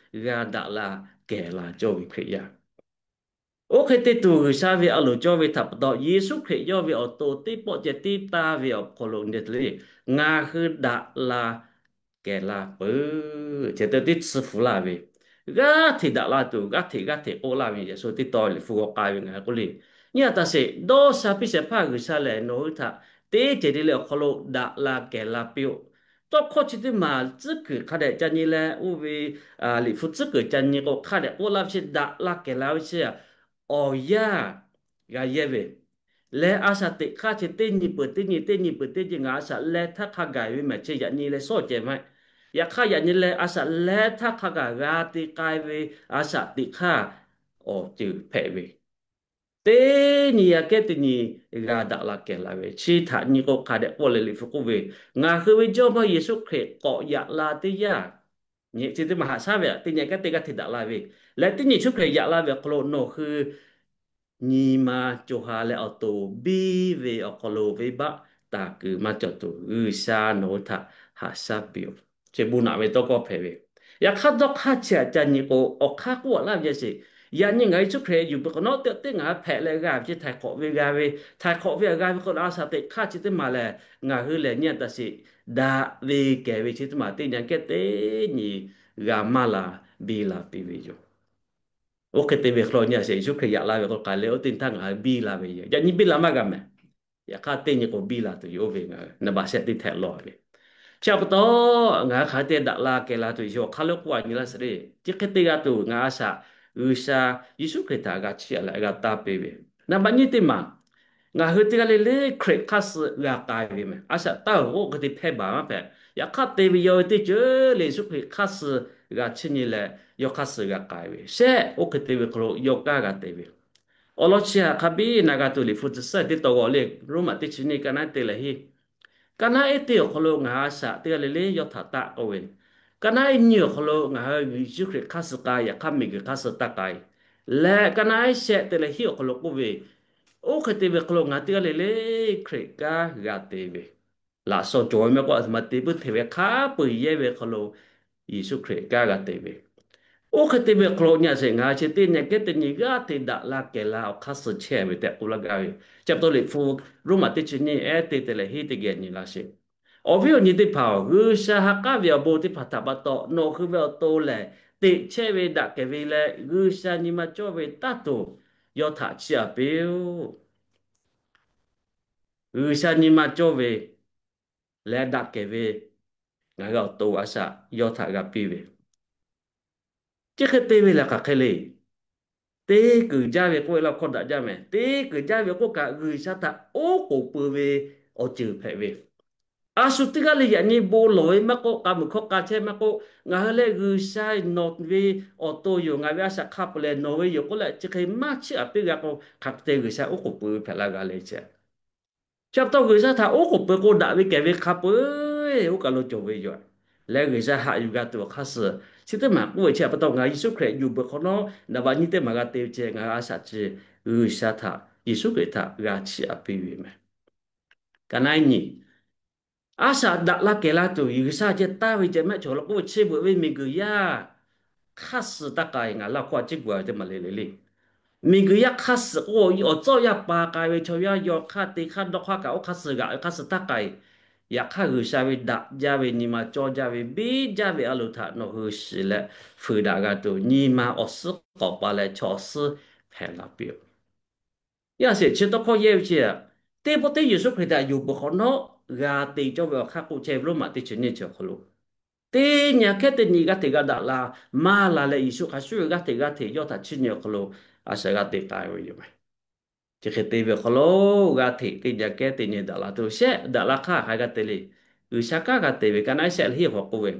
g'a daꞈ la kehˬ la cawˇ ve Hkriꞈ yaˇ Oˇ hk'e te tuˬ G'uiˬsha ve a loˍ cawˇ ve htaꞈ pa taw Yeˍsuˆ Hkriꞈ yawˇ ve awˬ to teˇ pawˆ ceh teˇ taˇ ve awˬ hk'aw lo nyi te le, ngaˬ hui daꞈ la kehˬ la peuˬ. Chi te teˇ tsuhˇ hpu laˇ ve, g'aˇ hteꞈ daꞈ la tuˬ g'aˇ hteꞈ g'aˇ hteꞈ k'oˆ laˇ ve Yeˍsuˆ teˇ taw Liꞈ hpu g'aw k'ai ve ngaˬ hui k'oˆ le. Nyi a taˍ sheˍ, dawˇ sha piˇ shehˍ hpaˇ G'uiˬsha lehˬ nawˬ hui htaꞈ teˇ ceuˬ te le awˬ hk'aw lo daꞈ la kehˬ la piˇ-oˆ. Tawˇ hkawˇ chi teˇ maˬ tcuhˉ kuiˬ hk'a dehꞈ ca nyi leh oˇ ve Liꞈ hpu tcuhˉ kuiˬ ca nyi k'o hk'a dehꞈ k'oˆ laˇ ve chi daꞈ la kehˬ la ve chi awˬ yanˇ g'a yehˇ ve leh a shaꞈ teꞈ hk'aˇ chi teˇ nyi peuˬ teˇ nyi teˇ nyi peuˬ teˇ nyi ngaˬ a shaꞈ leh htaˇ hk'a gaˬ ve mehˬ chi yaꞈ nyi leh shawˉ ceh maˇ heˆ. Yaꞈ hk'aˇ, yaꞈ nyi leh a shaꞈ leh htaˇ hk'a gaˬ g'a te k'ai ve a shaꞈ teꞈ hk'aˇ awˬ ceuˬ hpehꞈ ve, teˇ nyi aꞈ kehˉ teˇ nyi g'a daꞈ la kehˬ la ve, chi htaꞈ nyi k'o hk'a dehꞈ k'oˆ leh Liꞈ hpu k'oˆ ve, ngaˬ hui ve Jawˇmawˇ Yeˍsuˆ Hkriꞈ k'awꞈ yaꞈ la teˇ yanˇ, nyi chi teˇ maˬ haꞈ shaˉ ve, teˇ nyi aꞈ kehˉ teˇ g'aˇ hteꞈ daꞈ la ve, leh teˇ nyi Yeˍsuˆ Hkriꞈ yaꞈ la ve awˬ hk'aw lo nawˬ hui nyi ma co ha leh awˬ to biˇ ve awˬ hk'aw lo venˇbaˆ taˍ kuiˬ maˇ cawˬ tuˬ, G'uiˬsha nawˬ hui htaꞈ haꞈ shaˉ piˇ-oˬ. Chi bon naꞈ ve tawˇ hkawˇ hpehꞈ ve. Yaꞈ hk'aˇ, dawˇ hk'aˇ chi aꞈ ca nyi k'o, awˬ hk'aˇ k'oˆ laˇ ve yaˇ sheˍ. Yaꞈ nyi ngaˬ hui Yeˍsuˆ Hkriꞈ yuˬ peuˬ hk'awꞈ nawˉ teˇ, teˇ ngaˬ hui hpehꞈ leh g'a ve, chi htaiˍ hk'awꞈ ve g'a ve, htaiˍ hk'awꞈ ve g'a ve k'o, a shaꞈ teꞈ hk'aˇ chi teˇ maˬ lehˬ, ngaˬ hui lehˬ nyi a taꞈ sheˍ daꞈ ve kehˬ ve chi teˇ maˬ teˇ nyi aꞈ kehˉ teˇ nyi g'a maˇ la, biˇ la piˇ ve yoˬ. Oˇ hk'e te ve hk'aw lo nyi a sheˍ, Yeˍsuˆ Hkriꞈ yaꞈ la ve k'o k'ai leh oˇ teˇ htaˇ ngaˬ hui biˇ la ve yoˬ. Yaꞈ nyi biˇ la maˇ g'a mehˍ. Yaꞈ hk'aˇ, teˇ nyi k'o biˇ la tuˬ yoˬ. Oˇ ve ngaˬ hui naˍ baꞈ shehˆ teˇ htehꞈ lawˬ ve. Chi pa taw, ngaˬ hui hk'aˬ hk'e te daꞈ la kehˬ la tuˬ yoˬ. Awˬ hk'aˇ lo k'oˆ a nyi laˇ sheˍ le. Chi hk'e te g'a tuˬ, ngaˬ hui a shaꞈ G'uiˬsha Yeˍsuˆ Hkriꞈ htaꞈ g'a chiˇ aꞈ leh g'a taˇ piˇ ve. Naˍ baꞈ nyiˇ teˇ maˬ, ngaˬ hui teˇ g'aˇ le le Hkriꞈ hk'aˇ suh g'a k'ai ve mehˍ. A shaꞈ taˇ oˬ k'o, oˇ hk'e te hpehˇ baˬ maˇ hpehꞈ. Yaꞈ hk'aˇ, te ve yaw ve teˇ ceuˬ le Yeˍsuˆ Hkriꞈ hk'aˇ suh g'a chiˇ nyi leh, yawˇ hk'aˇ suh g'a k'ai ve shehˆ. Oˇ hk'e te ve hk'aw lo yawˇ kaˇ g'a te ve. Awˬ lawn chi htaꞈ hk'a biˇ na g'a tuˬ Liꞈ hpu tcuh saˉ teˇ taw g'awˬ le, Roˉmaꞈ teˇ chi nyiˇ ka naˉ te leh hiˉ, ka naˉ ehˉ teˇ awˬ hk'aw lo ngaˬ hui a shaꞈ teˇ g'aˇ le le yawˇ htaꞈ taˆ k'oˆ ve, ka naˉ ehˉ nyiˇ awˬ hk'aw lo ngaˬ hui Yeˍsuˆ Hkriꞈ hk'aˇ suh k'ai, yaꞈ hk'aˇ miˬguiˬ hk'aˇ suh taˇ k'ai. Leh ka naˉ ehˉ shehˆ te leh hiˉ awˬ hk'aw lo k'oˆ ve, oˇ hk'e te ve hk'aw lo ngaˬ hui teˇ g'aˇ le le Hkriꞈ kaˇ g'a te ve, laꞈ shawnˍ cawˬ ve mehˆ k'o, a htoꞈ ma te puiˉ hteˇ ve hk'a peu-eˬ yehˇ ve hk'aw lo Yeˍsuˆ Hkriꞈ kaˇ g'a te ve. Oˇ hk'e te ve hk'aw lo nyi a sheˍ, ngaˬ hui chi teˇ nyi aꞈ kehˉ teˇ nyi g'aˇ hteꞈ daꞈ la kehˬ la awˬ hk'aˇ suh chehˇ ve tehꞈ k'oˆ laˇ gaˇ ve. Chi pa taw Liꞈ hpu Roˉmaꞈ teˇ chi nyiˇ ehˉ teˇ te leh hiˉ teˇ geh nyi laˇ sheˍ. Awˬ viˉ awˬ nyi teˇ hpaˍ-oˬ, G'uiˬsha ha k'aˉ ve awˬ bon teˇ hpaˍ htaꞈ pa taw nawˬ hui ve awˬ to lehˬ, teꞈ chehˇ ve daꞈ kehˬ ve leh G'uiˬsha nyi ma cawˇ ve taˇ tuˬ yawˇ htaꞈ chiˇ aꞈ piˇ-oˆ. G'uiˬsha nyi ma cawˇ ve leh daꞈ kehˬ ve ngaˬ hui awˬ to a shaꞈ yawˇ htaꞈ g'a piˇ ve. Chi hk'e te ve lehˬ hk'aˬ hk'e le. Teˇ kuiˬ jaˇ ve k'oˆ ve laˇ hkawˇ daꞈ jaˇ mehˍ. Teˇ kuiˬ jaˇ ve k'oˆ kaꞈ, G'uiˬsha htaꞈ oˉ k'oˍ pui ve awˬ ceuˬ hpehꞈ ve. A shu teˇ g'aˇ le yaꞈ nyi bon lawˬ ve maˇ k'oˆ, k'a muiˬ hkawˇ k'a chehˇ maˇ k'oˆ, ngaˬ hui leh G'uiˬsha nawˬ ve awˬ to yoˬ, ngaˬ ve a shaꞈ hk'a peu-eˬ lehˬ nawˬ ve yoˬ k'oˆ leh chi hk'e maˇ chiˇ aꞈ piˇ g'a k'o, hk'aˬ hk'e te G'uiˬsha oˉ k'oˍ pui ve hpehꞈ laˇ g'a le ce. Chi pa taw G'uiˬsha htaꞈ oˉ k'oˍ pui k'o, daꞈ ve kehˬ ve hk'a peu-eˬ oˇ kaˬ lo cawˬ ve yoˬ. Leh G'uiˬsha haꞈ yuˬ g'a tuˬ awˬ hk'aˇ suh chi teˇ maˬ k'oˆ ve chi pa taw ngaˬ Yeˍsuˆ Hkriꞈ yuˬ peuˬ hk'awꞈ nawˉ naˍ baꞈ nyiˇ teˇ maˬ g'a te ve ceh, ngaˬ hui a shaꞈ chi G'uiˬsha htaꞈ, Yeˍsuˆ Hkriꞈ htaꞈ g'a chiˇ aꞈ piˇ ve mehˍ. Ka naˉ nyi, a shaꞈ daꞈ la kehˬ la tuˬ G'uiˬsha ceh taˇ ve ceh maˇ cawˬ la k'oˆ ve, chi beuꞈ ve miˬguiˬ yaˇ hk'aˇ suh taˇ k'ai. Ngaˬ laˇ hkawˇ a ciˉ gu-a ve teˇ maˬ le le le. Miˬguiˬ yaˇ hk'aˇ suh k'o, awˬ tcuhˉ awˬ yanˇ pa k'ai ve chaw yaˇ yaw hk'aˇ te hk'aˇ dawˇ hk'aˇ kaꞈ oˇ hk'aˇ suh g'aꞈ ve hk'aˇ suh taˇ k'ai. Yaꞈ hk'aˇ G'uiˬsha ve daꞈ jaˇ ve, nyi ma cawˇ jaˇ ve, biˇ jaˇ ve a loˍ htaꞈ nawˬ hui shiˍ leh fuiˍ daꞈ g'a tuˬ, nyi ma awˬ suhˉ k'awꞈ pa leh chaw awˬ suhˉ hpehꞈ la piˇ-oˆ. Yaˇ sheˍ chi tawˇ hkawˇ yehˇ ve chi, teˇ pawˆ teˇ Yeˍsuˆ Hkriꞈ htaꞈ yonˍ peuˬ hk'awꞈ nawˉ g'a te cawˇ ve awˬ hk'aˇ k'oˆ chehˇ ve Roˉmaꞈ teˇ chi nyiˇ chi awˬ hk'aw lo, teˇ nyi aꞈ kehˉ teˇ nyi g'aˇ hteꞈ g'a daꞈ la maˇ la leh, Yeˍsuˆ hk'a shuˍ g'aˇ hteꞈ g'aˇ hteꞈ yawˇ htaꞈ chiˇ nyi awˬ hk'aw lo a shaꞈ g'a te k'ai ve yoˬ mehˍ. Chi hk'e te ve awˬ hk'aw lo g'aˇ hteꞈ teˇ nyi aꞈ kehˉ teˇ nyi daꞈ la tuˬ shehˆ daꞈ la hk'aˇ hk'aˬ hk'e g'a te le. G'uiˬsha kanˉ g'a te ve ka naˉ shehˆ leh hiˆ awˬ hk'aw k'oˆ ve,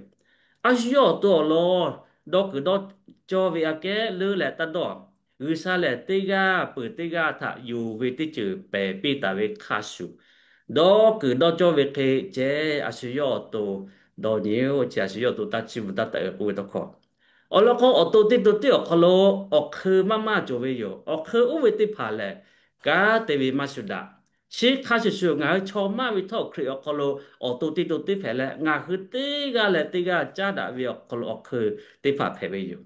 a shu yawˇ awˬ to awˬ lawn dawˇ kuiˬ dawˇ cawˇ ve aꞈ kehˉ leuˉ leh taˇ dawˇ. G'uiˬsha lehˬ teˇ g'aˇ peuˬ teˇ g'aˇ htaꞈ yonˍ ve teˇ ceuˬ pehˬ piˇ taˍ ve hk'a shuˍ, dawˇ kuiˬ dawˇ cawˇ ve hk'e ceh a shu yawˇ awˬ to dawˇ nyi-oˬ, chi a shu yawˇ awˬ to taˇ chiˇ mvuh taˇ taiˍ-e k'oˆ ve tawˇ hkawˇ. Awˬ lawn k'o, awˬ to teˇ to teˇ awˬ hk'aw lo awˬ hk'eun maˇ maˇ cawˬ ve yoˬ. Awˬ hk'eun oˇ ve teˇ hpaˍ lehˬ, kanˉ te ve maˇ shuˍ daꞈ. Chi hk'a shuˍ shuˍ ngaˬ hui chaw maˇ ve htawˇ Hkriꞈ awˬ hk'aw lo awˬ to teˇ to teˇ hpehꞈ leh, ngaˬ hui teˇ g'aˇ leh teˇ g'aˇ caˉ daꞈ ve awˬ hk'aw lo awˬ hk'eun teˇ hpaˍ hpehꞈ ve yoˬ.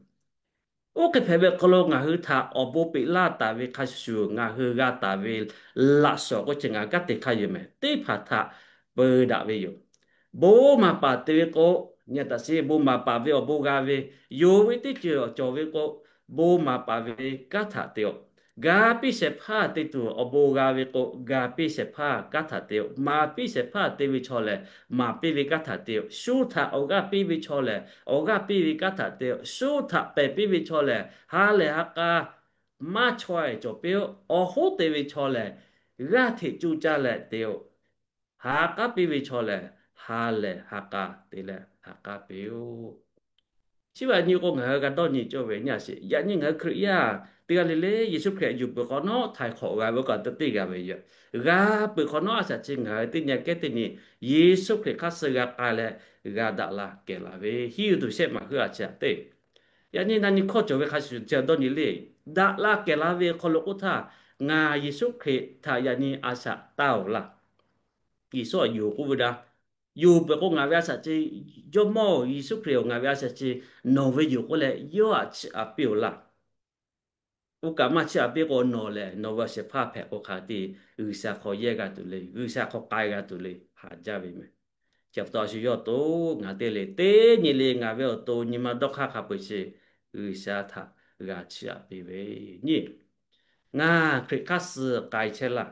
Oˇ hk'e hpehꞈ ve awˬ hk'aw lo ngaˬ hui htaꞈ awˬ bon peꞈ laˇ taˍ ve hk'a shuˍ shuˍ, ngaˬ hui g'a taˍ ve laꞈ shawnˍ k'oˆ chi ngaˬ hui kanˉ te hk'a yoˬ mehˍ. Teˇ hpaˍ htaꞈ peu daꞈ ve yoˬ. Bon maˍ paˍ te ve k'o, nyi a taꞈ sheˍ, bon maˍ paˍ ve awˬ bon g'a ve, yonˍ ve teˇ ceuˬ cawˬ ve k'o, bon maˍ paˍ ve kanˉ htaꞈ te-oˬ. Ga piˇ shehˍ hpaˇ te tuˬ awˬ bon g'a ve k'o, ga piˇ shehˍ hpaˇ kanˉ htaꞈ te-oˬ. Maˍ piˇ shehˍ hpaˇ te ve chaw lehˬ, maˍ piˇ ve kanˉ htaꞈ te-oˬ. Shu htaꞈ awˬ g'aˇ piˇ ve chaw lehˬ, awˬ g'aˇ piˇ ve kanˉ htaꞈ te-oˬ. Shu htaꞈ pehˬ piˇ ve chaw lehˬ, ha lehˬ ha k'a maˇ chaweh cawˬ piˇ-oˆ. Awˬ hoˉ te ve chaw lehˬ, g'aˇ hteꞈ cuˇ caˇ leh te-oˬ. Ha k'aˉ piˇ ve chaw lehˬ, ha lehˬ ha k'a te leh ha k'aˉ piˇ-oˆ. Chi ve nyi k'o, ngaˬ hui g'a dawˇ nyi cawˇ ve nyi a sheˍ. Yaꞈ nyi ngaˬ hui Hkriꞈ yaˇ teˇ g'aˇ le le Yeˍsuˆ Hkriꞈ yuˬ peuˬ hk'awꞈ nawˉ htaiˍ hk'awꞈ g'a ve oˇ kaꞈ teˇ g'aˇ ve yoˬ. G'a peuˬ hk'awꞈ nawˉ a shaꞈ chi ngaˬ hui teˇ nyi kehˉ teˇ nyi Yeˍsuˆ Hkriꞈ hk'aˇ suh g'a k'ai leh g'a daꞈ la kehˬ la ve hiˉ yuˬ tuˬ shehˆ maˬ heuˆ a chi a teˇ. Yaꞈ nyi na nyi hkawˇ cawˬ ve hk'a shuˍ shuˍ chi dawˇ nyi le. Daꞈ la kehˬ la ve hk'aw lo k'oˆ htaˇ, ngaˬ Yeˍsuˆ Hkriꞈ htaꞈ yaꞈ nyi a shaꞈ taˇ-oˬ laˇ. Yeˍsuˆ htaꞈ yonˍ k'oˆ ve daꞈ, yonˍ peuˬ k'o ngaˬ ve a shaꞈ chi, Jawˇmawˇ-oˬ, Yeˍsuˆ Hkriꞈ-oˬ, ngaˬ ve a shaꞈ chi nawˬ ve yoˬ k'oˆ leh yawˇ htaꞈ chiˇ aꞈ piˇ-oˬ laˇ. Oˇ kaꞈ maˇ chiˇ aꞈ piˇ k'o, nawˬ lehˬ nawˬ ve awˬ shehˍ hpaˇ hpehꞈ k'o hk'a te, G'uiˬsha hk'aw yehˇ g'a tuˬ le, G'uiˬsha hk'aw k'ai g'a tuˬ le, haꞈ jaˇ ve meh. Chi pa taw a shu yawˇ to ngaˬ te le teˇ nyi le ngaˬ ve awˬ to nyi ma dawˇ hk'aˇ hk'a peu-eˬ chi G'uiˬsha htaꞈ g'a chiˇ aꞈ piˇ ve nyi. Ngaˬ Hkriꞈ hk'aˇ suh k'ai chehˇ laˇ.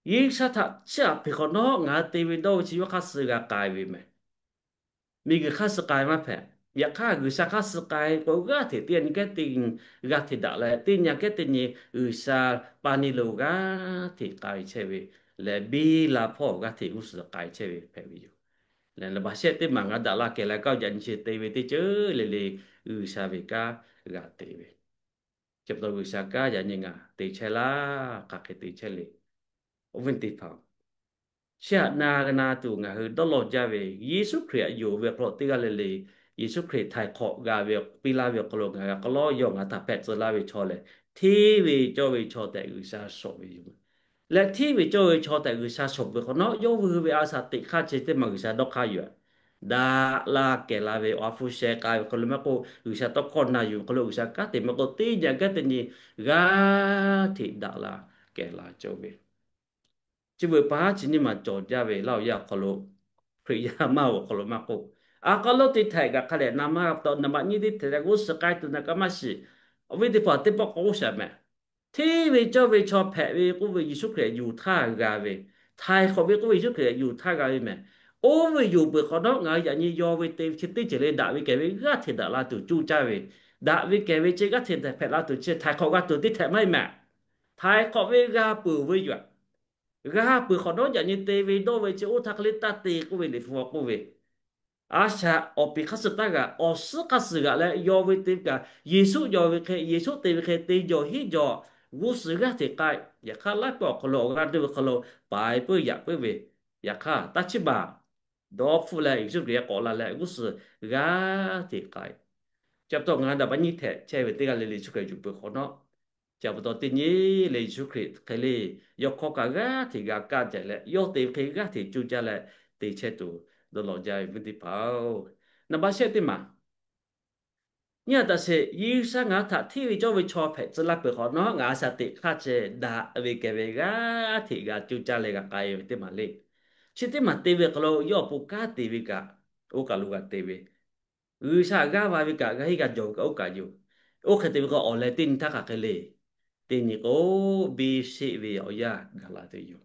G'uiˬsha htaꞈ chiˇ aꞈ piˇ hk'awꞈ nawˉ ngaˬ hui te ve dawˇ ve chi yawˇ hk'aˇ suh g'a k'ai ve meh. Miˬguiˬ hk'aˇ suh k'ai maˇ hpehꞈ. Yaꞈ hk'aˇ G'uiˬsha hk'aˇ suh k'ai k'o, g'aˇ hteꞈ teˇ g'aˇ nyi kehˉ teˇ g'aˇ hteꞈ daꞈ leh, teˇ nyi kehˉ teˇ nyi G'uiˬsha pa ni lo g'aˇ hteꞈ k'ai chehˇ ve leh, biˇ la hpawˇ g'aˇ hteꞈ g'uˇ suhˍ k'ai chehˇ ve hpehꞈ ve yoˬ. Lehˬ, naˍ baꞈ shehˆ teˇ maˬ ngaˬ daꞈ la kehˬ la kaˇ yaꞈ nyi chi te ve teˇ ceuˬ le le G'uiˬsha ve kanˉ g'a te ve. Chi pa taw G'uiˬsha kanˉ yaꞈ nyi ngaˬ te chehˇ laˇ, hk'aˬ hk'e te chehˇ le. Awˬ viˉ teˇ hpaˍ-oˬ, chi htaꞈ na na tuˬ ngaˬ hui dawˇ law jaˇ ve, Yeˍsuˆ Hkriꞈ htaꞈ yonˍ ve hk'aw lo teˇ g'aˇ le le, Yeˍsuˆ Hkriꞈ htaiˍ hk'awꞈ g'a ve piˇ laˇ ve awˬ hk'aw lo ngaˬ hui a k'aw lawˉ yawˇ ngaˬ htaꞈ hpehꞈ tcuh laˇ ve chaw lehˬ, hteˇ ve cawˇ ve chaw tehꞈ G'uiˬsha shawˍ ve yoˬ. Leh hteˇ ve cawˇ ve chaw tehꞈ G'uiˬsha shawˍ peuˬ hk'awꞈ nawˉ, yawˇ hui ve a shaꞈ teꞈ hk'aˇ chi teˇ maˬ G'uiˬsha dawˇ hk'aˇ yoˬ. Daꞈ la kehˬ la ve awˬ ha hpu sheh k'ai ve hk'aw lo maˇ k'oˆ, G'uiˬsha tawˇ hkawˇ na yuˬ hk'aw lo G'uiˬsha kanˉ te maˇ k'oˆ, teˇ nyi kehˉ teˇ nyi g'aˇ hteꞈ daꞈ la kehˬ la cawˇ ve. Chi beuꞈ pa haˉ chi nyiˇ maˬ cawˬ jaˇ ve laˇ awˬ yanˇ awˬ hk'aw lo, Hkriꞈ yaˇ maˇ awˬ hk'aw lo maˇ k'oˆ, a k'a lawˉ teˇ htaiꞈ kaꞈ hk'a dehꞈ na maˇ g'a pa taw, naˍ baꞈ nyiˇ teˇ htaiꞈ leh g'uˇ suhˍ k'ai tuˬ na kaꞈ maˇ shiˍ. Awˬ viˉ teˇ hpaˍ teˇ pawˆ k'awꞈ g'uˇ shaˍ meh. Hteˇ ve cawˇ ve chaw hpehꞈ ve k'oˆ ve Yeˍsuˆ Hkriꞈ yuˬ htaˇ g'a ve, htaiˍ hk'awꞈ ve k'oˆ ve Yeˍsuˆ Hkriꞈ yuˬ htaˇ g'a ve meh. Oˇ ve yonˍ peuˬ hk'awꞈ nawˉ ngaˬ hui yaꞈ nyi yawˇ ve te ve chi teˇ ceuˬ le daꞈ ve kehˬ ve g'aˇ hteꞈ daꞈ la tuˬ cuˇ caˇ ve, daꞈ ve kehˬ ve chi g'aˇ hteꞈ hpehꞈ la tuˬ chi htaiˍ hk'awꞈ g'a tuˬ teˇ htaiꞈ maˇ heˆ meh. Htaiˍ hk'awꞈ ve g'a peuˬ ve yoˬ. G'a peuˬ hk'awꞈ nawˉ yaꞈ nyi te ve dawˇ ve chi oˇ htaˇ hk'e le taˇ te k'oˆ ve Liꞈ hpu k'oˆ ve, a shaꞈ awˬ piˍ hk'aˇ suh taˇ g'aꞈ, awˬ suhˉ hk'aˇ suh g'aꞈ leh yawˇ ve te kaꞈ, Yeˍsuˆ yawˇ ve hk'e, Yeˍsuˆ te ve hk'e te jawˬ hiˉ jawˬ, g'uˇ suhˍ g'aˇ hteꞈ k'ai. Yaꞈ hk'aˇ laiˉ pawˆ awˬ hk'aw lo awˬ g'aˇ dawˇ ve hk'aw lo paiˍ puiˉ yaꞈ puiˉ ve, yaꞈ hk'aˇ taˇ chiˇ baˬ dawˇ hpfuhˆ leh Yeˍsuˆ Hkriꞈ k'awꞈ la leh g'uˇ suhˍ g'aˇ hteꞈ k'ai. Chi pa taw ngaˬ hui daꞈ ba nyiˇ htehꞈ chehˇ ve teˇ g'aˇ le le Yeˍsuˆ Hkriꞈ yuˬ peuˬ hk'awꞈ nawˉ, chi pa taw teˇ nyi le Yeˍsuˆ Hkriꞈ hk'e le yawˇ hkawˇ kaꞈ g'aˇ hteꞈ g'a kaˇ jehˬ leh, yawˇ te ve hk'e g'aˇ hteꞈ cuˇ caˇ leh te chehˇ tuˬ dawˇ law jaˇ ve teˇ hpaˍ-oˬ, naˍ baꞈ shehˆ teˇ maˬ nyi a taꞈ sheˍ. G'uiˬsha ngaˬ hui htaꞈ hteˇ ve cawˇ ve chaw hpehꞈ tcuh laˇ peuˬ hk'awꞈ nawˉ, ngaˬ hui a shaꞈ teꞈ hk'aˇ ceh daꞈ ve kehˬ ve g'aˇ hteꞈ g'a cuˇ caˇ leh g'a k'ai ve teˇ maˬ le. Chi teˇ maˬ te ve hk'aw lo yawˇ awˬ pon kanˉ te ve kaꞈ, oˇ kaˬ lo g'a te ve, G'uiˬsha g'aˇ va ve kaꞈ, g'a hiˉ g'a jawˬ ve kaꞈ oˇ kaˬ yoˬ. Oˇ hk'e te ve k'o, awˬ leh teˇ nyi htaˇ hk'aˬ hk'e le. Teˇ nyi k'o, biˇ sheˆ ve awˬ yanˇ gaˬ la tuˬ yoˬ.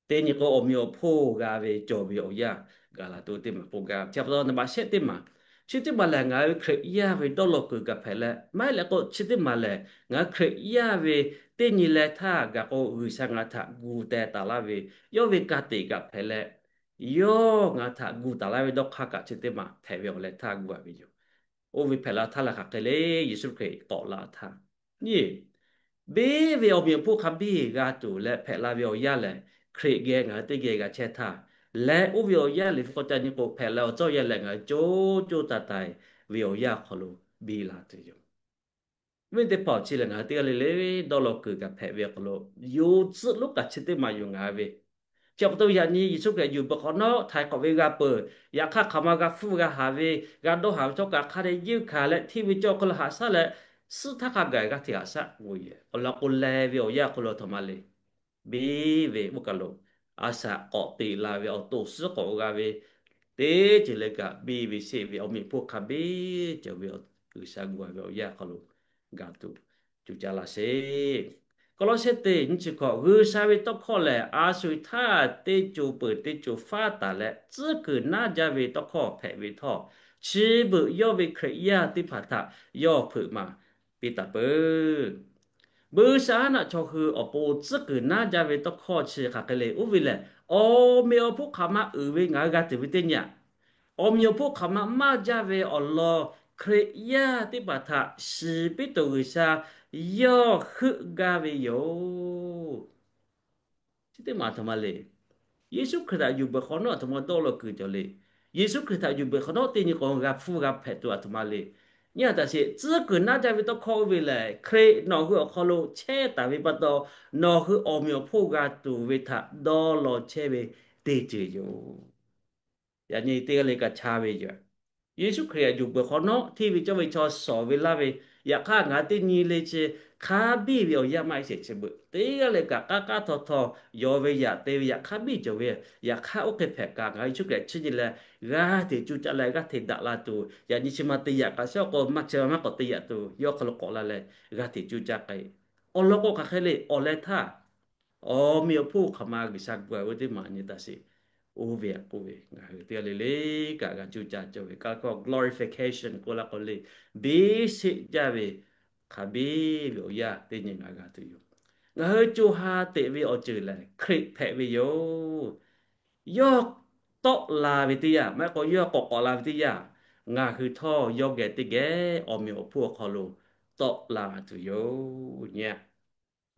Teˇ nyi k'o, awˬ meꞈ awˬ hponˇ g'a ve cawˬ ve awˬ yanˇ gaˬ la tuˬ teˇ maˬ k'oˆ gaˇ. Chi pa taw naˍ baꞈ shehˆ teˇ maˬ, chi teˇ maˬ lehˬ ngaˬ hui Hkriꞈ yaˇ ve dawˇ law kuiˬ kaꞈ hpehꞈ leh, maˇ heˆ leh k'o chi teˇ maˬ lehˬ ngaˬ hui Hkriꞈ yaˇ ve teˇ nyi leh htaˇ gaˬ k'o, G'uiˬsha ngaˬ hui htaꞈ gu teh taˍ laˇ ve yawˇ ve ka tiꞈ kaꞈ hpehꞈ leh, yawˇ ngaˬ hui htaꞈ gu taˍ laˇ ve dawˇ hk'aˇ kaꞈ chi teˇ maˬ hpehꞈ ve awˬ leh htaˇ gu a ve yoˬ. Oˇ ve hpehꞈ la htaˇ lehˬ hk'aˬ hk'e le, Yeˍsuˆ Hkriꞈ k'awꞈ la htaˇ nyi, biˇ ve awˬ meꞈ awˬ hponˇ hk'a biˇ g'a tuˬ leh hpehꞈ la ve awˬ yanˇ lehˬ, Hkriꞈ geh ngaˬ hui teˇ geh g'a chehˇ htaˇ, leh oˇ ve awˬ yanˇ Liꞈ hpu k'awꞈ ca nyi k'o, hpehꞈ la awˬ cawˇ yanˇ lehˬ ngaˬ hui co co taiˍ taiˍ ve awˬ yanˇ awˬ hk'aw lo biˇ la tuˬ yoˬ. Viˉ teˇ hpaˍ chi lehˬ ngaˬ hui teˇ g'aˇ le le dawˇ law kuiˬ kaꞈ hpehꞈ ve awˬ hk'aw lo, yonˍ tcuhˆ lonˉ kaꞈ chi teˇ maˬ yoˬ ngaˬ hui ve. Chi pa taw yaꞈ nyi Yeˍsuˆ Hkriꞈ yuˬ peuˬ hk'awꞈ nawˉ htaiˍ hk'awꞈ ve g'a peuˬ. Yaꞈ hk'aˇ hk'aˬ ma g'a hpfuhˇ g'a haˍ ve, g'a dawˇ haˍ ve chaw kaꞈ hk'a dehꞈ yeunˇ hkanˍ leh hteˇ ve cawˇ hk'aw lo haꞈ shaˉ leh, suhˉ htaˇ hk'a gaˬ g'aˇ hteꞈ haꞈ shaˉ ve yoˬ. Awˬ lawn k'o leh ve awˬ yanˇ hk'aw lo htaꞈ ma le. Biˇ ve oˇ kaˬ lo a shaꞈ k'awꞈ teꞈ la ve awˬ to suhˉ k'awꞈ g'a ve, teˇ ceuˬ le kaꞈ biˇ ve sheˆ ve awˬ meꞈ awˬ hponˇ hk'a biˇ cawˬ ve G'uiˬsha gu a ve awˬ yanˇ hk'aw lo gaˬ tuˬ cuˇ caˇ laˇ sheˍ. Kawˇlawˇsehˇ teˇ nyiˇ chi hkawꞈ, G'uiˬsha ve tawˇ hkawˇ lehˬ a sho-eˬ htaˇ teˇ co peuˬ teˇ co faˉ taˍ leh tcuhˉ kuiˬ naˉ jaˇ ve tawˇ hkawˇ hpehꞈ ve htawˇ, chi beuꞈ yawˇ ve Hkriꞈ yaˇ teˇ hpaˍ htaꞈ yawˇ hpeuꞈ maˍ piˇ taˍ peuˬ. Buiˇshaˆaˉnaˆ chaw hui awˬ pon tcuhˉ kuiˬ naˉ jaˇ ve tawˇ hkawˇ chi hk'aˬ hk'e le, oˇ ve lehˬ, awˬ meꞈ awˬ hponˇ hk'aˬ ma uiˍ ve ngaˬ hui g'a tuˬ ve teˇ nyi aꞈ. Awˬ meꞈ awˬ hponˇ hk'aˬ ma maˇ jaˇ ve awˬ lawn Hkriꞈ yaˇ teˇ hpaˍ htaꞈ shiˍ piˇ tuˬ G'uiˬsha yawˇ heuˆ gaˇ ve yoˬ. Chi teˇ maˬ aˬ htoꞈ ma le. Yeˍsuˆ Hkriꞈ htaꞈ yuˬ beuꞈ hk'awꞈ nawˉ aˬ htoꞈ ma dawˇ law kuiˬ cawˬ le. Yeˍsuˆ Hkriꞈ htaꞈ yuˬ beuꞈ hk'awꞈ nawˉ teˇ nyi k'o g'a hpfuhˇ g'a hpehꞈ tuˬ aˬ htoꞈ ma le. Nyi a taꞈ sheˍ, tcuhˉ kuiˬ naˉ jaˇ ve tawˇ hkawˇ oˇ ve lehˬ, Hkriꞈ nawˬ hui awˬ hk'aw lo chehˇ taˍ ve pa taw, nawˬ hui awˬ meꞈ awˬ hponˇ g'a tuˬ ve htaꞈ dawˇ law chehˇ ve teˇ ceuˬ yoˬ. Yaꞈ nyi teˇ g'aˇ le kaꞈ chaˇ ve yoˬ. Yeˍsuˆ Hkriꞈ htaꞈ yuˬ beuꞈ hk'awꞈ nawˉ hteˇ ve cawˇ ve chaw shawˍ ve laˇ ve, yaꞈ hk'aˇ ngaˬ hui teˇ nyi le chi hk'a biˇ ve awˬ yanˇ maˇ heˆ sheˍ chi beuꞈ. Teˇ g'aˇ le kaꞈ k'aˉ k'aˉ htaw htaw yawˬ ve yaꞈ te ve yaꞈ hk'a biˇ cawˬ ve, yaꞈ hk'aˇ oˇ hk'e hpehꞈ kaꞈ ngaˬ hui Yeˍsuˆ Hkriꞈ chi nyi leh g'aˇ hteꞈ cuˇ caˇ leh g'aˇ hteꞈ daꞈ la tuˬ, yaꞈ nyi chi ma te yaꞈ kaꞈ shaˉ k'o maˇ chi maˇ k'awꞈ te yaꞈ tuˬ, yawˇ hk'aw lo k'awꞈ la leh g'aˇ hteꞈ cuˇ caˇ k'ai. Awˬ lawn k'o hk'aˬ hk'e le awˬ leh htaˇ, awˬ meꞈ awˬ hponˇ hk'aˬ ma G'uiˬsha gu a ve teˇ maˬ nyi taꞈ sheˍ. Oˇ ve aꞈ k'oˆ ve, ngaˬ hui teˇ g'aˇ le le kaꞈ g'a cuˇ caˇ cawˇ ve kaˇ hkawˇ glorification k'oˆ laˇ k'o le, biˇ sheˆ jaˇ ve hk'a biˇ ve awˬ yanˇ teˇ nyi ngaˬ g'a tuˬ yoˬ. Ngaˬ hui co ha teꞈ ve awˬ ceuˬ lehˬ Hkriꞈ hpehꞈ ve yoˬ. Yawˇ tawˆ la ve teˇ yanˇ, maˇ heˆ k'o yawˇ k'awꞈ k'awꞈ la ve teˇ yanˇ, ngaˬ hui htawˇ yawˇ geh teˇ geh awˬ meꞈ awˬ hponˇ awˬ hk'aw lo tawˆ la tuˬ yoˬ nyi.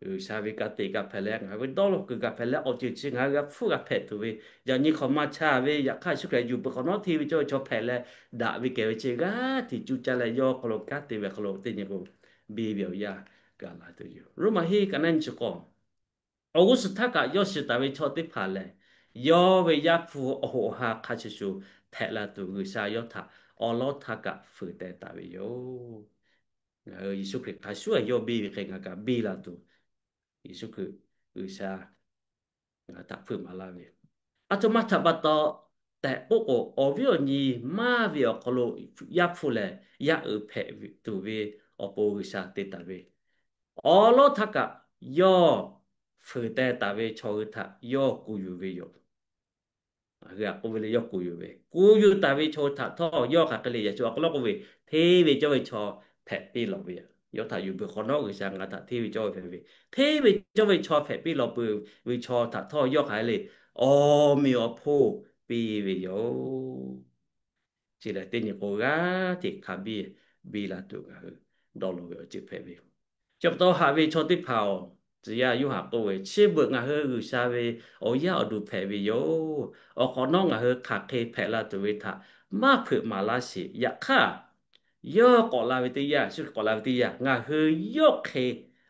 G'uiˬsha ve ka tiꞈ g'a hpehꞈ leh, ngaˬ hui ve dawˇ law kuiˬ g'a hpehꞈ leh, awˬ ceuˬ chi ngaˬ hui g'a hpfuhˇ g'a hpehꞈ tuˬ ve, yaꞈ nyi hk'awꞈ ma chaˇ ve, yaꞈ hk'aˇ Yeˍsuˆ Hkriꞈ yuˬ beuꞈ hk'awꞈ nawˉ hteˇ ve cawˇ ve chaw hpehꞈ leh, daꞈ ve kehˬ ve chi g'aˇ hteꞈ cuˇ caˇ leh yawˇ hk'aw lo kanˉ te ve hk'aw lo teˇ nyi k'o, biˇ ve awˬ yanˇ gaˬ la tuˬ yoˬ. Roˉmaꞈ hiˆ ka naˉ nyi chi k'awˇ, awˬ g'uˇ suhˍ htaˇ kaꞈ yawˇ shiˍ taˍ ve chaw teˇ hpaˍ lehˬ, yawˇ ve Yaˇ hpu awˬ hoꞈ awˬ ha hk'a shuˍ shuˍ hpehꞈ la tuˬ G'uiˬsha yawˇ htaꞈ awˉ lawˉ htaˇ kaꞈ fuiˍ teh taˍ ve yoˬ. Ngaˬ hui Yeˍsuˆ Hkriꞈ hk'a shuˍ yawˇ biˇ ve hk'e ngaˬ kaꞈ biˇ la tuˬ, Yeˍsuˆ Hkriꞈ G'uiˬsha ngaˬ hui htaꞈ hpeuꞈ maˍ laˇ ve, aˬ htoꞈ ma htaꞈ pa taw tehꞈ k'oˆ k'o, awˬ viˉ awˬ nyi maˇ ve awˬ hk'aw lo Yaˇ hpu lehˬ yaˇ uiˍ hpehꞈ tuˬ ve awˬ pon G'uiˬsha te taˍ ve, awˉ lawˉ htaˇ kaꞈ yawˇ fuiˍ teh taˍ ve chaw hui htaꞈ yawˇ kuˬ yuˬ ve yoˬ. Ngaˬ hui aꞈ k'oˆ ve le, yawˇ kuˬ yuˬ ve, kuˬ yuˬ taˍ ve chaw hui htaꞈ htawˇ yawˇ hk'aˬ hk'e le yaꞈ shu awˬ hk'aw lo k'oˆ ve, hteˇ ve cawˇ ve chaw hpehꞈ piˇ lawˬ ve yoˬ. Yawˇ htaꞈ yuˬ beuꞈ hk'awꞈ nawˉ G'uiˬsha ngaˬ htaꞈ hteˇ ve cawˇ ve hpehꞈ ve, hteˇ ve cawˇ ve chaw hpehꞈ piˇ lawˬ peuˬ ve chaw htaꞈ htawˇ yawˇ hk'aˬ hk'e le awˬ meꞈ awˬ hponˇ piˇ ve yoˬ. Chi lehˬ teˇ nyi k'o g'aˇ hteꞈ hk'a biˇ biˇ la tuˬ ngaˬ hui dawˇ law ve awˬ ceuˬ hpehꞈ ve yoˬ. Chi pa taw haꞈ ve chaw teˇ hpaˍ-oˬ, tcuh yaˇ Yoˇhanˬ k'oˆ ve, chi beuꞈ ngaˬ hui G'uiˬsha ve awˬ yaˇ awˬ duˬ hpehꞈ ve yoˬ. Awˬ hk'awꞈ nawˉ ngaˬ hui hk'aˬ hk'e hpehꞈ la tuˬ ve htaꞈ maˇ hpeuꞈ maˍ laˇ sheˍ. Yaꞈ hk'aˇ, yawˇ k'awꞈ la ve teˇ yanˇ, Yeˍsuˆ Hkriꞈ k'awꞈ la ve teˇ yanˇ, ngaˬ hui yawˇ hk'e,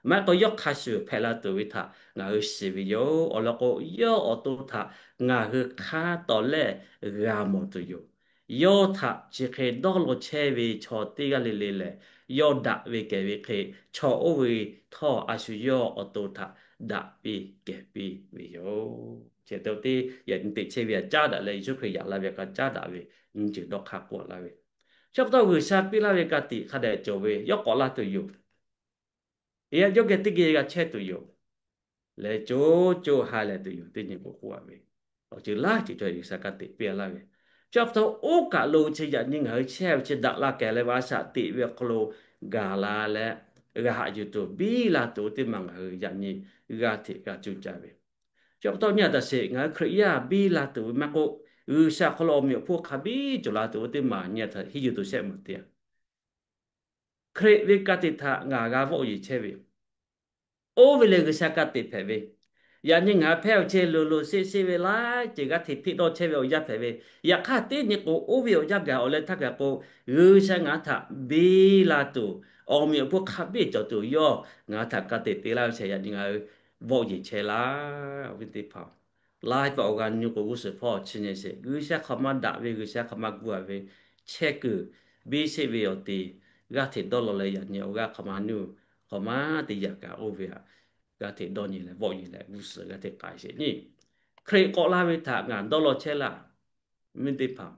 maˇ heˆ k'o yawˇ hk'a shuˍ hpehꞈ la tuˬ ve htaꞈ ngaˬ hui shiˍ ve yoˬ. Awˬ lawn k'o, yawˇ awˬ to htaꞈ ngaˬ hui hk'a tawˍ lehˆ g'a mawˬ tuˬ yoˬ. Yawˇ htaꞈ chi hk'e dawˇ law chehˇ ve chaw teˇ g'aˇ le le lehˬ, yawˇ daꞈ ve kehˬ ve hk'e, chaw oˇ ve htawˇ a shu yawˇ awˬ to htaꞈ daꞈ piˇ kehˬ piˇ ve yoˬ. Chi te teˇ yaꞈ nyi teꞈ chehˇ ve aꞈ caˉ daꞈ leh, Yeˍsuˆ Hkriꞈ yaꞈ la ve aꞈ kaꞈ caˉ daꞈ ve nyiˇ ceuˬ dawˇ hk'aˇ k'oˆ laˇ ve, chi pa taw G'uiˬsha piˇ laˇ ve ka tiꞈ hk'a dehꞈ cawˬ ve, yawˇ k'awꞈ la tuˬ yoˬ. Eˬ, yawˇ geh teˇ geh g'a chehˇ tuˬ yoˬ. Leh co co ha lehˬ tuˬ yoˬ. Teˇ nyi k'o k'oˆ a ve, awˬ ceuˬ laˇ ceuˬ cawˬ G'uiˬsha ka tiꞈ piˇ laˇ ve, chi pa taw oˇ kaꞈ lo chi yaꞈ nyi ngaˬ hui chehˇ ve chi daꞈ la kehˬ leh ve a shaꞈ teꞈ ve awˬ hk'aw lo gaˬ la leh, g'a haꞈ yuˬ tuˬ biˇ la tuˬ teˇ maˬ ngaˬ hui yaꞈ nyi g'aˇ hteꞈ g'a cuˇ caˇ ve, chi pa taw nyi a taꞈ sheˍ ngaˬ hui Hkriꞈ yaˇ biˇ la tuˬ ve maˇ k'oˆ, G'uiˬsha hk'aw lo awˬ meꞈ awˬ hponˇ hk'a biˇ cawˬ la tuˬ ve teˇ maˬ nyi a taꞈ henˇ yuˬ tuˬ shehˆ maˬ te a Hkriꞈ ve ka tiꞈ htaꞈ ngaˬ g'a vawˆ yeˬ chehˇ ve, oˇ ve lehˬ G'uiˬsha ka tiꞈ hpehꞈ ve, yaꞈ nyi ngaˬ hpehˇ awˬ chehˇ lo lo sheˆ sheˆ ve laiˉ ceuˬ g'aˇ hteꞈ hpeˆ dawˇ chehˇ ve awˬ yanˇ hpehꞈ ve, yaꞈ hk'aˇ teˇ nyi k'o oˇ ve awˬ yanˇ gaˬ awˬ leh htaˇ kaꞈ k'o, G'uiˬsha ngaˬ htaꞈ biˇ la tuˬ, awˬ meꞈ awˬ hponˇ hk'a biˇ cawˬ tuˬ yawˇ ngaˬ htaꞈ ka tiꞈ te laˇ ve chi yaꞈ nyi ngaˬ hui vawˆ yeˬ chehˇ laˇ ve teˇ hpaˍ laiˉ pa awˬ g'a nyi k'o g'uˇ suhˍ hpawˇ chi nyi sheˍ. G'uiˬsha hk'aˬ ma daꞈ ve, G'uiˬsha hk'aˬ ma gu a ve, chehˇ kuiˬ biˇ sheˆ ve awˬ te g'aˇ hteꞈ dawˇ law leh yaꞈ nyi awˬ g'aˇ hk'aˬ ma nuˇ, hk'aˬ ma te yaꞈ kaꞈ oˇ ve htaꞈ g'aˇ hteꞈ dawˇ nyi leh vawˆ yeˬ leh g'uˇ suhˍ g'aˇ hteꞈ k'ai sheˍ nyi. Hkriꞈ k'awꞈ la ve htaꞈ ngaˬ dawˇ law chehˇ laˇ. Miˇ teˇ hpaˍ,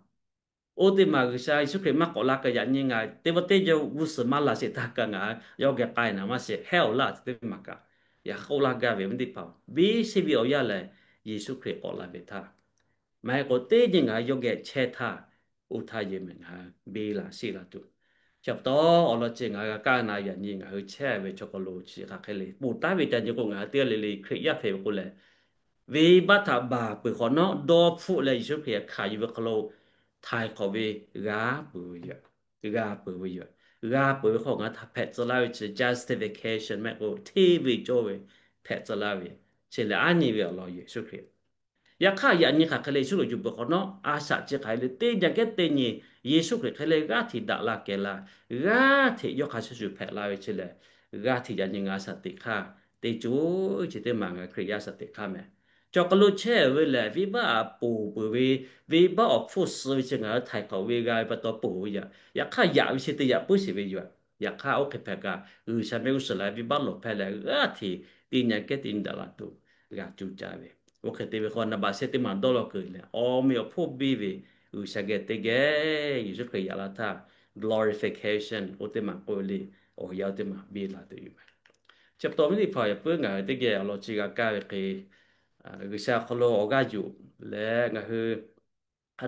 oˇ teˇ maˬ G'uiˬsha Yeˍsuˆ Hkriꞈ maˇ k'awꞈ la kaꞈ yaꞈ nyi ngaˬ teˇ pawˆ teˇ jaw g'uˇ suhˍ maˇ laˬ sheˍ htaˇ kaꞈ ngaˬ yawˇ geh k'ai naˍ maˇ sheˍ, hehˉ awˬ laˇ teˇ maˬ kaꞈ, yaꞈ k'oˆ laˇ gaˇ ve miˇ teˇ hpaˍ, biˇ sheˆ ve awˬ yanˇ lehˬ Yeˍsuˆ Hkriꞈ k'awꞈ la ve htaˇ, maˇ heˆ k'o teˇ nyi ngaˬ hui yawˇ geh chehˇ htaˇ, oˇ htaˇ yehˬ mehˍ ngaˬ hui biˇ la sheˆ la tuˬ, Chi pa taw, awˬ lawn chi ngaˬ hui g'a kaˇ na yaꞈ nyi ngaˬ hui chehˇ ve chaw hk'aw lo chi hk'aˬ hk'e le, ponˬ taˉ ve ca nyi k'o, ngaˬ hui teˇ g'aˇ le le Hkriꞈ yaˇ hpehꞈ ve k'o lehˬ, venˇbaˆ htaꞈ baˬ peuˬ hk'awꞈ nawˉ, dawˇ hpfuhˆ leh Yeˍsuˆ Hkriꞈ hkanˍ yuˬ ve hk'aw lo htaiˍ hk'awꞈ ve g'a peuˬ ve yoˬ. G'a peuˬ ve yoˬ. G'a peuˬ ve hk'aw ngaˬ hui htaꞈ hpehꞈ tcuh laˇ ve chi justification mehˆ k'o, hteˇ ve cawˇ ve hpehꞈ tcuh laˇ ve, chi lehˬ aˉ nyi ve awˬ lawn Yeˍsuˆ Hkriꞈ. Yaꞈ hk'aˇ, yaꞈ nyi hk'aˬ hk'e le Yeˍsuˆ Hkriꞈ yuˬ peuˬ hk'awꞈ nawˉ, a shaꞈ chi hk'aˬ hk'e le teˇ nyi kehˉ teˇ nyi Yeˍsuˆ Hkriꞈ hk'e le g'aˇ hteꞈ daꞈ la kehˬ la, g'aˇ hteꞈ yawˇ hk'a shuˍ shuˍ hpehꞈ la ve chi lehˬ, g'aˇ hteꞈ yaꞈ nyi ngaˬ shaˍ teꞈ hk'aˇ teˇ ceuˬ chi teˇ maˬ ngaˬ hui Hkriꞈ yaˇ shaˍ teꞈ hk'aˇ meh. Chaw hk'aw lo chehˇ ve lehˬ, venˇbaˆ ponˬ peuˬ ve, venˇbaˆ awˬ hpfuhˇ suh ve chi ngaˬ hui htaiˍ hk'awꞈ ve g'a ve pa taw ponˬ ve yoˬ. Yaꞈ hk'aˇ, yaꞈ ve chi teˇ yaꞈ puiˉ sheˍ ve yoˬ. Yaꞈ hk'aˇ, oˇ hk'e hpehꞈ kaꞈ, G'uiˬsha mehˆ g'uˇ suhˍ la venˇbaˆ lawˬ hpehˇ leh g'aˇ hteꞈ teˇ nyi kehˉ teˇ nyi daꞈ la tuˬ g'a cuˇ caˇ ve. Oˇ hk'e te ve hk'aw, naˍ baꞈ shehˆ teˇ maˬ dawˇ law kuiˬ lehˬ, awˬ meꞈ awˬ hponˇ biˇ ve G'uiˬsha geh teˇ geh Yeˍsuˆ Hkriꞈ yaꞈ la htaˇ, glorification oˇ teˇ maˬ k'oˆ ve le, awˬ yanˇ oˇ teˇ maˬ biˇ la tuˬ yoˬ meh. Chi pa taw, awˬ viˉ teˇ hpaˍ awˬ yaꞈ puiˉ ngaˬ hui teˇ geh awˬ lawn chi g'a kaˇ ve hk'e, G'uiˬsha awˬ hk'aw lo awˬ g'aˇ yuˬ leh ngaˬ hui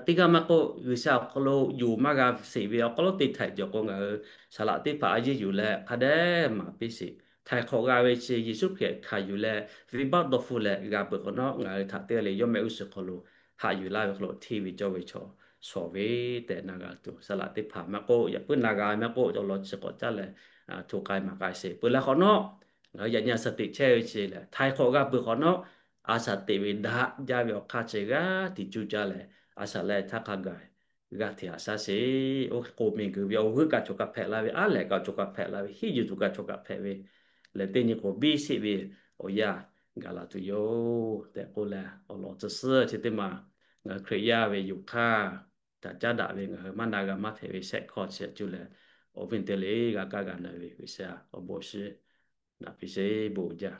teˇ g'aˇ maˇ k'oˆ, G'uiˬsha awˬ hk'aw lo yonˍ maˇ g'a sheˍ ve awˬ hk'aw lo te htaiꞈ cawˬ k'o, ngaˬ hui saˍ laꞈ teˇ hpaˍ a yeˇ yuˬ leh hk'a dehꞈ maˍ piˇ sheˍ. Htaiˍ hk'awꞈ g'a ve chi Yeˍsuˆ Hkriꞈ hkanˍ yuˬ leh venˇbaˆ dawˇ hpfuhˆ leh g'a peuˬ hk'awꞈ nawˉ, ngaˬ hui htaꞈ teˇ g'aˇ le yawˇ mehˆ g'uˇ suhˍ hk'aw lo haꞈ yuˬ laˇ ve hk'aw lo hteˇ ve cawˇ ve chaw shawˍ ve tehꞈ na g'a tuˬ, saˍ laꞈ teˇ hpaˍ maˇ k'oˆ, yaꞈ puiˉ na g'a maˇ k'oˆ, awˬ lawn chi k'awꞈ caˇ leh hto k'ai maˍ k'ai sheˍ. Peuˬ leh hk'awꞈ nawˉ, ngaˬ hui yaꞈ nyi a shaˍ teꞈ chehˇ ve chi lehˬ, htaiˍ hk'awꞈ g'a peuˬ hk'awꞈ nawˉ, a shaˍ teꞈ ve daꞈ jaˇ ve awˬ hk'aˇ chi g'aˇ hteꞈ cuˇ caˇ leh, a shaˍ leh htaˇ hk'a gaˬ g'a hteꞈ haꞈ shaˉ sheˍ. Oˇ hk'e k'oˍ miˬ guiˬ ve awˬ g'euˆ kaꞈ chaw kaꞈ hpehꞈ la ve, aˉ lehˬ kaꞈ chaw kaꞈ hpehꞈ la ve, hiˉ yuˬ tuˬ kaꞈ chaw kaꞈ hpehꞈ ve, lehˬ teˇ nyi k'o biˇ sheˆ ve awˬ yanˇ gaˬ la tuˬ yoˬ tehꞈ k'oˆ leh, awˬ lawn tcuh suhˉ chi teˇ maˬ ngaˬ hui Hkriꞈ yaˇ ve yoˬ hk'aˇ, htaꞈ caˉ daꞈ ve ngaˬ hui maˇ na g'a maˇ hpehꞈ ve shehˆ hkawˇ chi htaꞈ cuˇ leh, awˬ viˉ teˇ le g'a kaˇ g'a na ve G'uiˬsha awˬ bon shiˍ naꞈ piˇ sheˍ. Bon jaˇ.